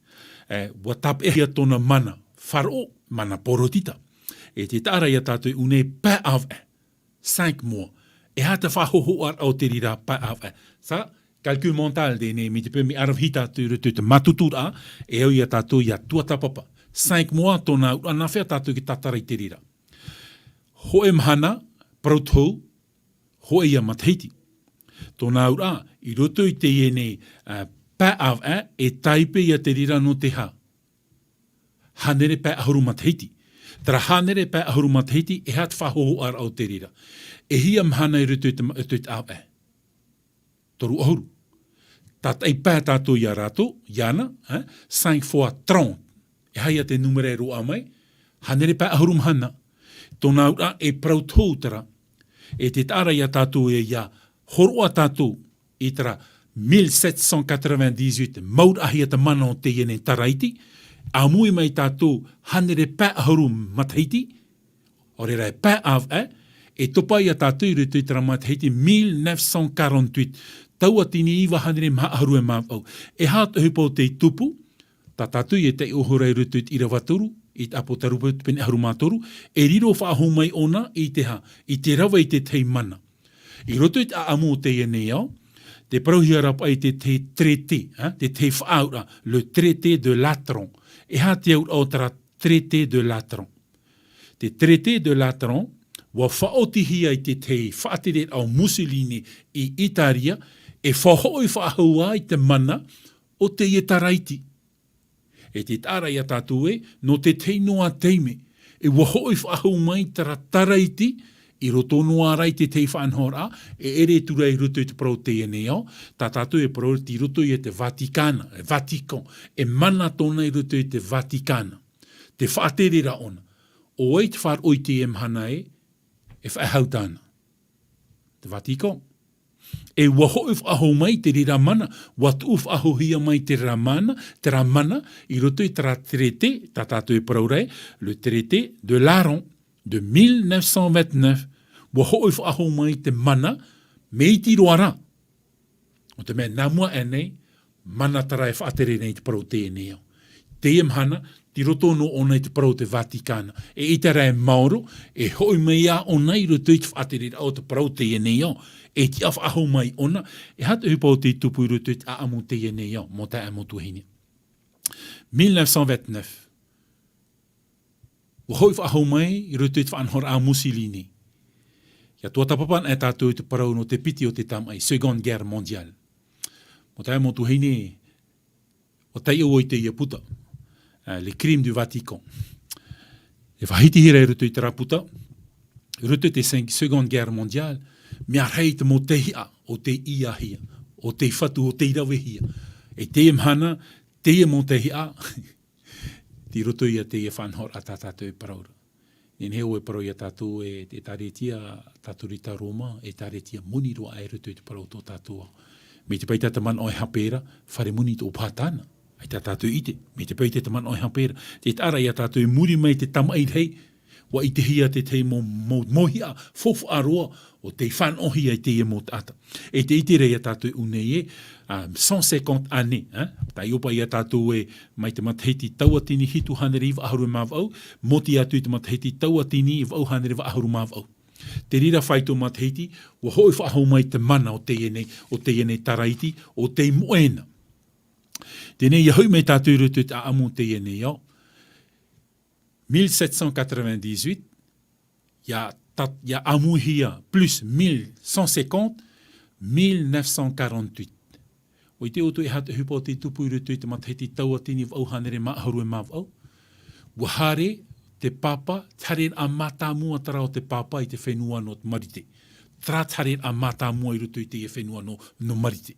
e, ʻua tāpeʻahia tōna mana faʻaroʻo, mana porotita. E tē taʻa ra ia tātou i ʻō nei pae ʻāvaʻe. Cinq mois. E aha te faʻahōhoʻaraʻa o te reira pae ʻāvaʻe? Sa, calcul mental teie nei, mai te peu mea ʻaravihi tātou i roto i te mātuturaʻa, e au ia tātou ʻia tuatāpapa. Cinq mois, tōna auraʻa, nā hea tātou e tatara i te reira? Hōʻē mahana, parau tohu, hōʻē ia matahiti. Tōna auraʻa, i roto i teie nei, ā, pae ʻāvaʻe, e tāipe ia te reira nō te aha? Hānere pae ʻahuru matahiti. Terā hānere pae ʻahuru matahiti, e aha te faʻahōhoʻaraʻa o te reira? E hia mahana i roto i te ma-, i roto i te ʻāvaʻe? Toru ʻahuru. Tātaʻi pae tātou ia rātou, iāna, eh? Cinq fois trente. E aha ia te nūmera e roaʻa mai? Hānere pae ʻahuru mahana. Tōna auraʻa e parau tohu terā. E tē taʻa ra ia tātou e ʻia hōroʻa tātou i terā mille sept cent quatre-vingt-dix-huit, mauraʻahia te mana o teie nei taraiti, ʻāmui mai tātou hānere pae ʻahuru matahiti, ʻaore rā e pae ʻāvaʻe, e topa ia tātou i roto i terā matahiti mille neuf cent quarante-huit, tauatini iva hānere maha ʻahuru e mā vaʻu. E aha te ʻohipa o tei tupu, tā tātou e taiʻo ihora i roto i te ʻīrava toru, i te ʻĀpōtarupa pene ʻahuru mā toru, e riro faʻahou mai ʻōna i te aha, i te rave i te tahi mana. I roto i te ʻāʻamu o teie nei ao, tē parauhia ra paʻi te, te traité, hein, te, te faʻaauraʻa, le traité de Latran. E aha te auraʻa o terā traité de Latran? Te traité de Latran, ʻua faʻaotihia i te, te faʻatereraʻa o Mussolini i Itaria, e faʻahoʻi faʻahou ai te mana o teie taraiti. E tē taʻa ra ia tātou ē, nō te tahi noa taime, e ʻua hoʻi faʻahou mai terā taraiti, i roto noa ra i te tahi faʻanahoraʻa, e ʻere atu ra i roto i te parau o teie nei ao, tā tātou e parau tei roto ia te Vatikana, e Vatican, e mana tōna i roto i te Vatikana. Te faʻatereraʻa ʻōna. ʻO vai te faʻaroʻo i teie mahana ē, e faʻahou tāna. Te Vatican. E ʻua hoʻi faʻahou mai te reira mana, ʻua tuʻu faʻahouhia mai te reira mana, terā mana, i roto i terā traité, tā tātou e parau ra ē, le traité de Laron de mille neuf cent vingt-neuf, ʻua hoʻi faʻahou mai te mana, mea iti roa rā. ʻO te mea nā mua aʻe nei, mana terā e faʻatere nei te parau o teie nei ao. Teie mahana, tei roto noa ʻōna i te parau o te Vatikana. E ʻite ra e maoro, e hoʻi mai ā ʻōna i roto i te faʻatereraʻa o te parau o teie nei ao. E tiʻa faʻahou mai ʻōna, e aha te ʻohipa o tei tupu i roto i te ʻāʻamu o teie nei ao, mau taeaʻe, mau tuahine. Mille neuf cent vingt-neuf. ʻUa hoʻi faʻahou mai i roto i te faʻanahoraʻa a Mussolini. ʻIa tuatāpapa anaʻe tātou i te parau nō te piti o te tamaʻi, Seconde Guerre mondiale. Mau taeaʻe, mau tuahine, ʻua taiʻo vau i teie puta, eh, Les Crimes du Vatican. E faʻahitihia ra i roto i terā puta, i roto i te seng-, Seconde Guerre mondiale, mea rahi te mau tauihaʻa o tei ʻiāhia, o tei fatu, o tei ravehia. E teie mahana, teie mau tauihaʻa, tei roto ia teie faʻanahoraʻa tā tātou e parau ra. Nehenehe ʻoe e parau ia tātou ē, te ʻĒtārētia Katorika Roma, ʻĒtārētia moni roa aʻe i roto i te parau o tō tātou ao. Mai te pae ïa te manaʻo e hape ra, fare moni tō ʻōpahā tāna. ʻAita tātou e ʻite, mai te pae ïa te manaʻo e hape ra. Tē taʻa ra ia tātou i muri mai i te tamaʻi rahi, ʻua ʻitehia te tahi mau, mau, mauhaʻa faufaʻa roa, ʻo tei fānaʻohia i teie mau taʻata. E tē ʻite ra ia tātou i ʻō nei ē, ā, cent cinquante années, ā, taiʻo paʻi ia tātou ē, mai te matahiti tauatini hitu hānere iva ʻahuru e mā vaʻu, mōti atu i te matahiti tauatini vaʻu hānere iva ʻahuru mā vaʻu. Te reira faito matahiti, ʻua hoʻi faʻahou mai te mana o teie nei, o teie nei taraiti, ʻo tei moʻe na. Teie nei, ʻia hoʻi mai tātou i roto i te ʻāʻamu o teie nei ao. Mille sept cent quatre-vingt-dix-huit, ʻia ta-, ʻia ʻāmuihia plus mille cent cinquante, mille neuf cent quarante-huit. ʻUa ʻite ʻoutou e aha te ʻohipa o tei tupu i roto i te matahiti tauatini vaʻu hānere mā ʻahuru e mā vaʻu? ʻUa haere te papa, te haereraʻa mātāmua terā o te papa i te fenua nō Marite. Terā te haereraʻa mātāmua i roto i teie fenua nō, nō Marite.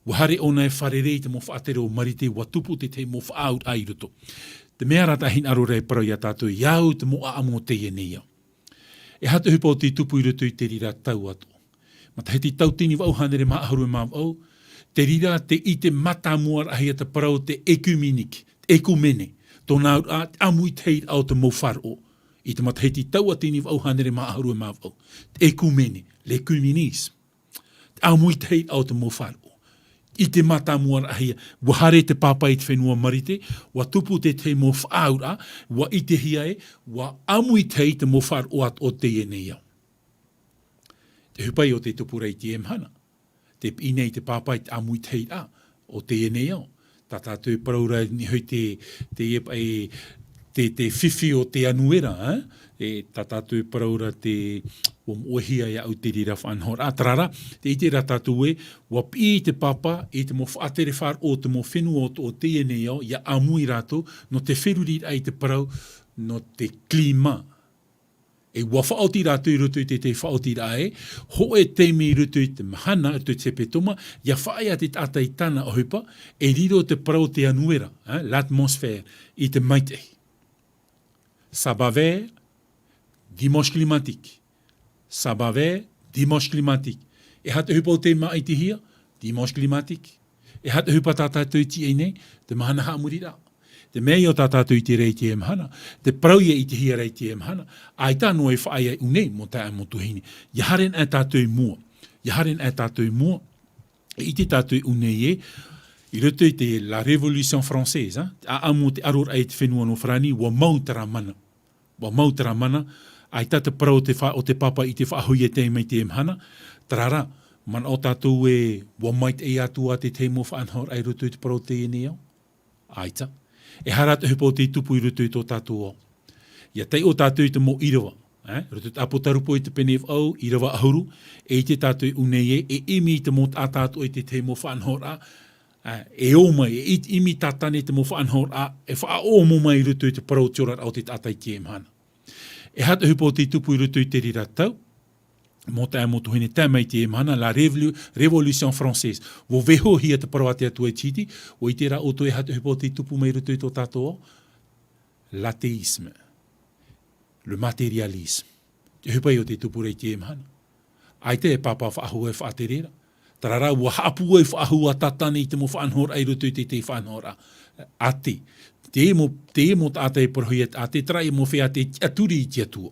ʻUa haere ʻōna e fārerei i te mau faʻatere o Marite, ʻua tupu te tahi mau faʻaauraʻa i roto. Te mea ra tā hinaʻaro ra e parau ia tātou, ʻia au te mau ʻāʻamu o teie nei ao. E aha te ʻohipa o tei tupu i roto i te reira tau atoʻa? Matahiti tauatini vaʻu hānere mā ʻahuru e mā vaʻu, te reira te ʻite mātāmua rahi a te parau te ekumeniki, te ekumene, tōna auraʻa te ʻāmuitahiraʻa o te mau faʻaroʻo. I te matahiti tauatini vaʻu hānere mā ʻahuru e mā vaʻu, te ekumene, l'œcuménisme. Te ʻāmuitahiraʻa o te mau faʻaroʻo. ʻIte mātāmua rahi, ʻua haere te pāpā i te fenua Marite, ʻua tupu te tahi mau faʻaauraʻa, ʻua ʻitehia ē, ʻua ʻāmuitahi te mau faʻaroʻo atoʻa o teie nei ao. Te ʻohipa ïa o tei tupu ra i teie mahana. Tē piʻi nei te pāpā i te ʻāmuitahiraʻa o teie nei ao. Tā tātou e parau ra i niʻa hoʻi te, te, e, te, te fifi o te anuera, ē? E, tā tātou e parau ra te, ʻua moʻehia iāʻu te reira faʻanahoraʻa. Terā rā, tē ʻite ra tātou ē, ʻua piʻi te pāpā i te mau faʻatere faʻaroʻo o te mau fenua o, o teie nei ao, ʻia ʻāmui rātou, nō te feruriraʻa i te parau, nō te climat. E ʻua faʻaoti rātou i roto i te, te faʻaotiraʻa ē, hōʻē taime i roto i te mahana, i roto i te hepetoma, ʻia faʻaea te taʻata i tāna ʻohipa, e riro te parau o te anuera, ē, l'atmosphère, i te maitaʻi. Sabbat vert, dimanche climatique. Sabbat vert, dimanche climatique. E aha te ʻohipa o tei māʻitihia? Dimanche climatique. E aha te ʻohipa tā tātou e tiʻa nei? Te mahana haʻamoriraʻa. Te mea ïa tā tātou e ʻite ra i teie mahana, te parau ïa i ʻitehia ra i teie mahana, ʻaita noa e faʻaea i ʻū nei, mau taeaʻe, mau tuahine. ʻIa haere anaʻe tātou i mua. ʻIa haere anaʻe tātou i mua. E ʻite tātou i ʻū nei ē, i roto i te, la Révolution française, ā, te ʻāʻamu o te ʻaroraʻa i te fenua nō Farāni, ʻua mau terā mana. ʻUa mau terā mana, ʻaita te parau o te fa-, o te pāpā i te faʻahou ïa i teie mahana, terā rā, manaʻo tātou ē, ʻua maitaʻi atu ā te tahi mau faʻanahoraʻa i roto i te parau o teie nei ao? ʻAita. E aha rā te ʻohipa o tei tupu i roto i tō tātou ao? ʻIa taiʻo tātou i te mau ʻīrava, ē? Roto i te ʻĀpōtarupo i te pene vaʻu, ʻīrava ʻahuru, e ʻite tātou i ʻū nei ē, e ʻimi te mau taʻata atoʻa i te tahi mau faʻanahoraʻa, ā, e ō mai, e ʻi-, ʻimi tātane te mau faʻanahoraʻa, e faʻaʻōmū mai i roto i te parau o te oraraʻa o te taʻata i teie mahana. E aha te ʻohipa o tei tupu i roto i te reira tau? Mau taeaʻe, mau tuahine, tae mai i teie mahana, la Révolu-, Révolution française. ʻUa vaihohia te parau a te Atua i te hiti, ʻua ʻite rā ʻoutou e aha te ʻohipa o tei tupu mai i roto i tō tātou ao? L'athéisme. Le matérialisme. Te ʻohipa ïa o tei tupu ra i teie mahana. ʻAita e pāpā faʻahou e faʻatere ra. Terā rā, ʻua haʻapūai faʻahou ā tātane i te mau faʻanahoraʻa i roto i te, te faʻanahoraʻa athée. Te mau, te mau taʻata e parauhia athée, terā ïa mau feiā tē tiʻaturi i te Atua.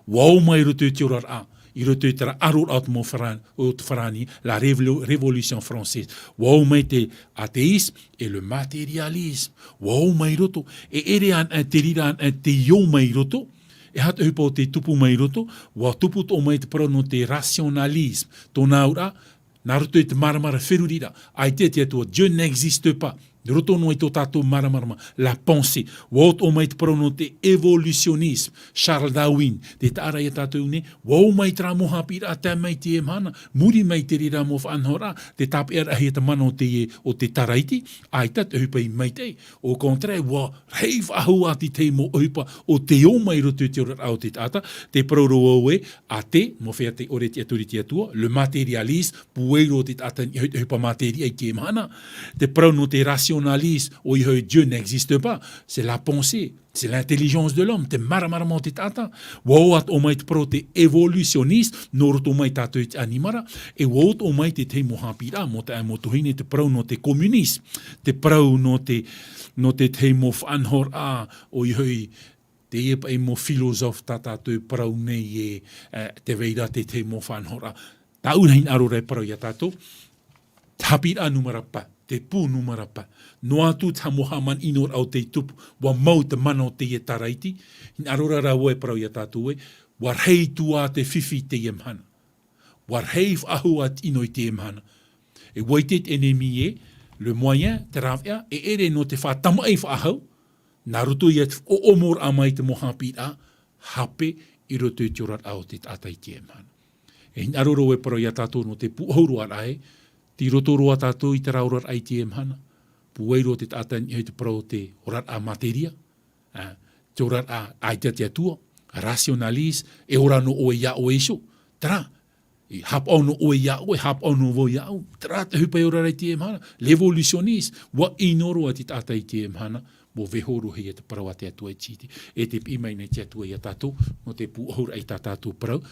ʻUa ō mai i roto i te oraraʻa, i roto i terā ʻaroraʻa o te mau Farā-, o te Farāni, la révolu-, Révolution française. ʻUa ō mai te athéisme et le matérialisme. ʻUa ō mai i roto, e ʻere anaʻe, e te reira anaʻe, e tei ō mai i roto, e aha te ʻohipa o tei tupu mai i roto, ʻua tupu atoʻa mai te parau nō te rationalisme. Tōna auraʻa, nā roto i te māramarama feruriraʻa, ʻaita te Atua, Dieu n'existe pas. Nā roto noa i tō tātou māramarama, la pensée. ʻUa ō atoʻa mai te parau nō te évolutionnisme, Charles Darwin, tē taʻa ra ia tātou nei, ʻua ō mai terā mau haʻapiʻiraʻa tae mai i teie mahana, muri mai i te reira mau faʻanahoraʻa, tē tāpeʻaraʻahia te mana o te, o te Taraiti, ʻaita te ʻohipa i maitaʻi. Au contraire, ʻua rahi faʻahou ā te tahi mau ʻohipa o tei ō mai i roto i te oraraʻa o te taʻata, tē parau ra vau ē, athée, mau feiā tē ʻore e tiʻaturi i te Atua, le matérialisme, pūai roa te taʻata i niʻa i te ʻohipa materia i teie mahana, te parau nō te rationalisme, ʻoia hoʻi Dieu n'existe pas, c'est la pensée, c'est l'intelligence de l'homme, te māramarama o te taʻata. ʻUa ō atoʻa mai te parau o te évolutionnisme, nō roto mai tātou i te ʻanimara, e ʻua ō atoʻa mai te tahi mau haʻapiʻiraʻa, mau taeaʻe, mau tuahine, te parau nō te communisme, te parau nō te, nō te tahi mau faʻanahoraʻa, ʻoia hoʻi, teie paʻi mau philosophe tā tātou e parau nei ē, ē, tē vai ra te tahi mau faʻanahoraʻa. Tāʻu hinaʻaro ra e parau ia tātou, te haʻapiʻiraʻa nūmera pae, te pū nūmera pae. Noa atu te mau haʻamanaʻo ra ʻo tei tupu, ʻua mau te mana o teie Taraiti, hinaʻaro ra vau e parau ia tātou ē, ʻua rahi atu ā te fifi i teie mahana. ʻUa rahi faʻahou ā te ʻino i teie mahana. E ʻua ʻite te ʻenemi ē, le moyen, te rāveʻa, e ʻere nō te faʻatamaʻi faʻahou, nā roto ia te ʻōʻōmoraʻa mai te mau haʻapiʻiraʻa, hape i roto i te oraraʻa o te taʻata i teie mahana. E hinaʻaro ra vau e parau ia tātou nō te pūʻohu roa ra ē, tei roto roa tātou i terā oraraʻa i teie mahana. Pūai roa te taʻata i niʻa i te parau o te oraraʻa materia, ā, te oraraʻa ʻaita te Atua, rationalisme, e ora noa ʻoe ia ʻoe iho. Terā, e haʻapaʻo noa ʻoe ia ʻoe, haʻapaʻo noa vau ia au. Terā te ʻohipa e ora ra i teie mahana, l'évolutionnisme, ʻua ʻino roa te taʻata i teie mahana, ʻua vaiho roa hia te parau a te Atua i te hiti. E tē piʻi mai nei te Atua ia tātou, nō te pūʻohu ra i tā tātou parau,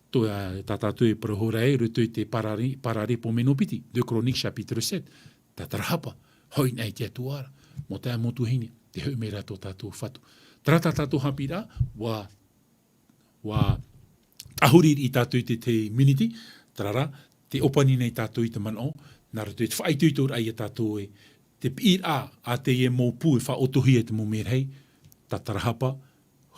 Tō tā tātou e parau hora ai, roto i te Parare-, Parare pō mea nō piti, deux Chroniques chapitre sept, tā tarahapa, hoʻi na i te Atua ra, mō tae mō tuahine, te hoʻi mai ra tō tātou Fatu. Terā tā tātou haʻapiʻiraʻa, ʻua, ʻua tahuri i tātou i te, te miniti, terā rā, te ʻōpani nei tātou i te manaʻo, nā roto i te faʻaitoitoraʻa ia tātou e, te piʻiraʻa a teie mau pū e faʻaʻotohia i te mau merahi, tā tarahapa,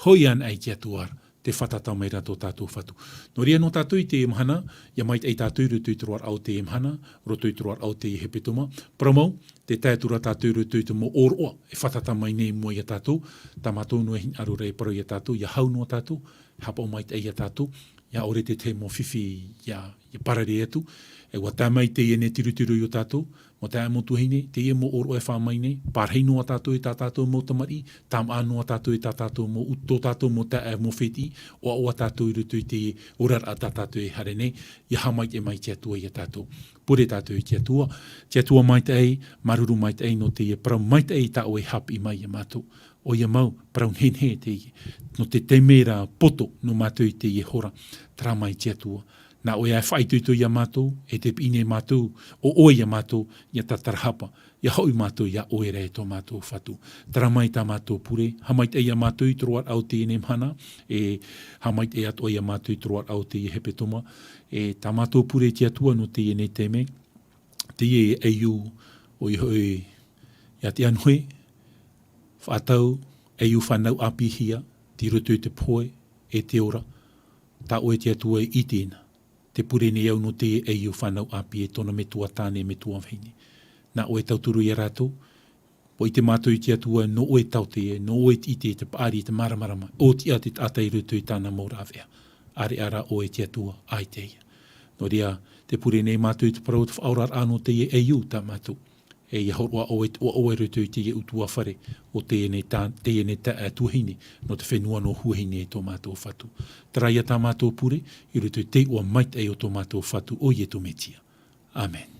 hoʻi ana i te Atua ra, tē fātata mai ra tō tātou Fatu. Nō reira nō tātou i teie mahana, ʻia maitaʻi tātou i roto i te roaraʻa o teie mahana, roto i te roaraʻa o teie hepetoma, parau mau, tē tae atu ra tātou i roto i te mau ʻōroʻa, e fātata mai nei i mua ia tātou, tā mātou noa e hinaʻaro ra e parau ia tātou, ʻia hau noa tātou, haʻapaʻo maitaʻi ia tātou, ʻia ʻore te tahi mau fifi ʻia, ʻia parare atu, e ʻua tae mai teie nei tirotiro ia tātou, mō taeaʻe mō tuahine, teie mau ʻōroʻa e fā mai nei, pārahi noa tātou e tā tātou mau tamariʻi, tāmāʻa noa tātou e tā tātou mau ʻutu, tō tātou mau taeaʻe mau fētiʻi, ʻoaʻoa tātou i roto i te oraraʻa tā tātou e haere nei, ʻia haʻamaitaʻi mai te Atua ia tātou. Pure tātou i te Atua, te Atua maitaʻi, māuruuru maitaʻi nō teie parau maitaʻi tā ʻoe e haʻapiʻi mai ia mātou. ʻOia mau, parau nehenehe teie, nō te taime ra poto nō mātou i teie hora, terā mai te Atua. Nā ʻoe e faʻaitoito ia mātou, e tē piʻi nei mātou, ʻo ʻoe ia mātou, ʻia tā tarahapa, ʻia hoʻi mātou ia ʻoe ra e tō mātou Fatu. Terā mai tā mātou pure, haʻamaitaʻi ia mātou i te roaraʻa o teie nei mahana, e haʻamaitaʻi atoʻa ia mātou i te roaraʻa o teie hepetoma, e tā mātou pure te Atua nō teie nei taime, teie ʻeiū, ʻoia hoʻi, ʻia Tianuhe, faʻatau, ʻeiū fānau ʻāpīhia, tei roto i te pohe, e te ora, tā ʻoe te Atua e ʻite na. Tē pure nei au nō teie ʻeiū fānau ʻāpī e tōna metua tāne, metua vahine. Nā ʻoe e tauturu ia rātou, ʻua ʻite mātou i te Atua, nō ʻoe e taote, nō ʻoe e ʻite, te paʻari, te māramarama, ʻōtiʻa te taʻata i roto i tāna mau rāveʻa. ʻĀreʻa rā ʻoe te Atua, ʻaita ia. Nō reira, tē pure nei mātou i te parau o te faʻaoraraʻa nō teie ʻeiū tā mātou. E ʻia hōroʻa ʻoe, ʻoaʻoa i roto i teie ʻutuāfare, ʻo teie nei tā-, teie nei taeaʻe tuahine, nō te fenua nō Huahine e tō mātou Fatu. Terā ia tā mātou pure, i roto i te iʻoa maitaʻi o tō mātou Fatu, ʻo Ietu Metia. ʻĀmene.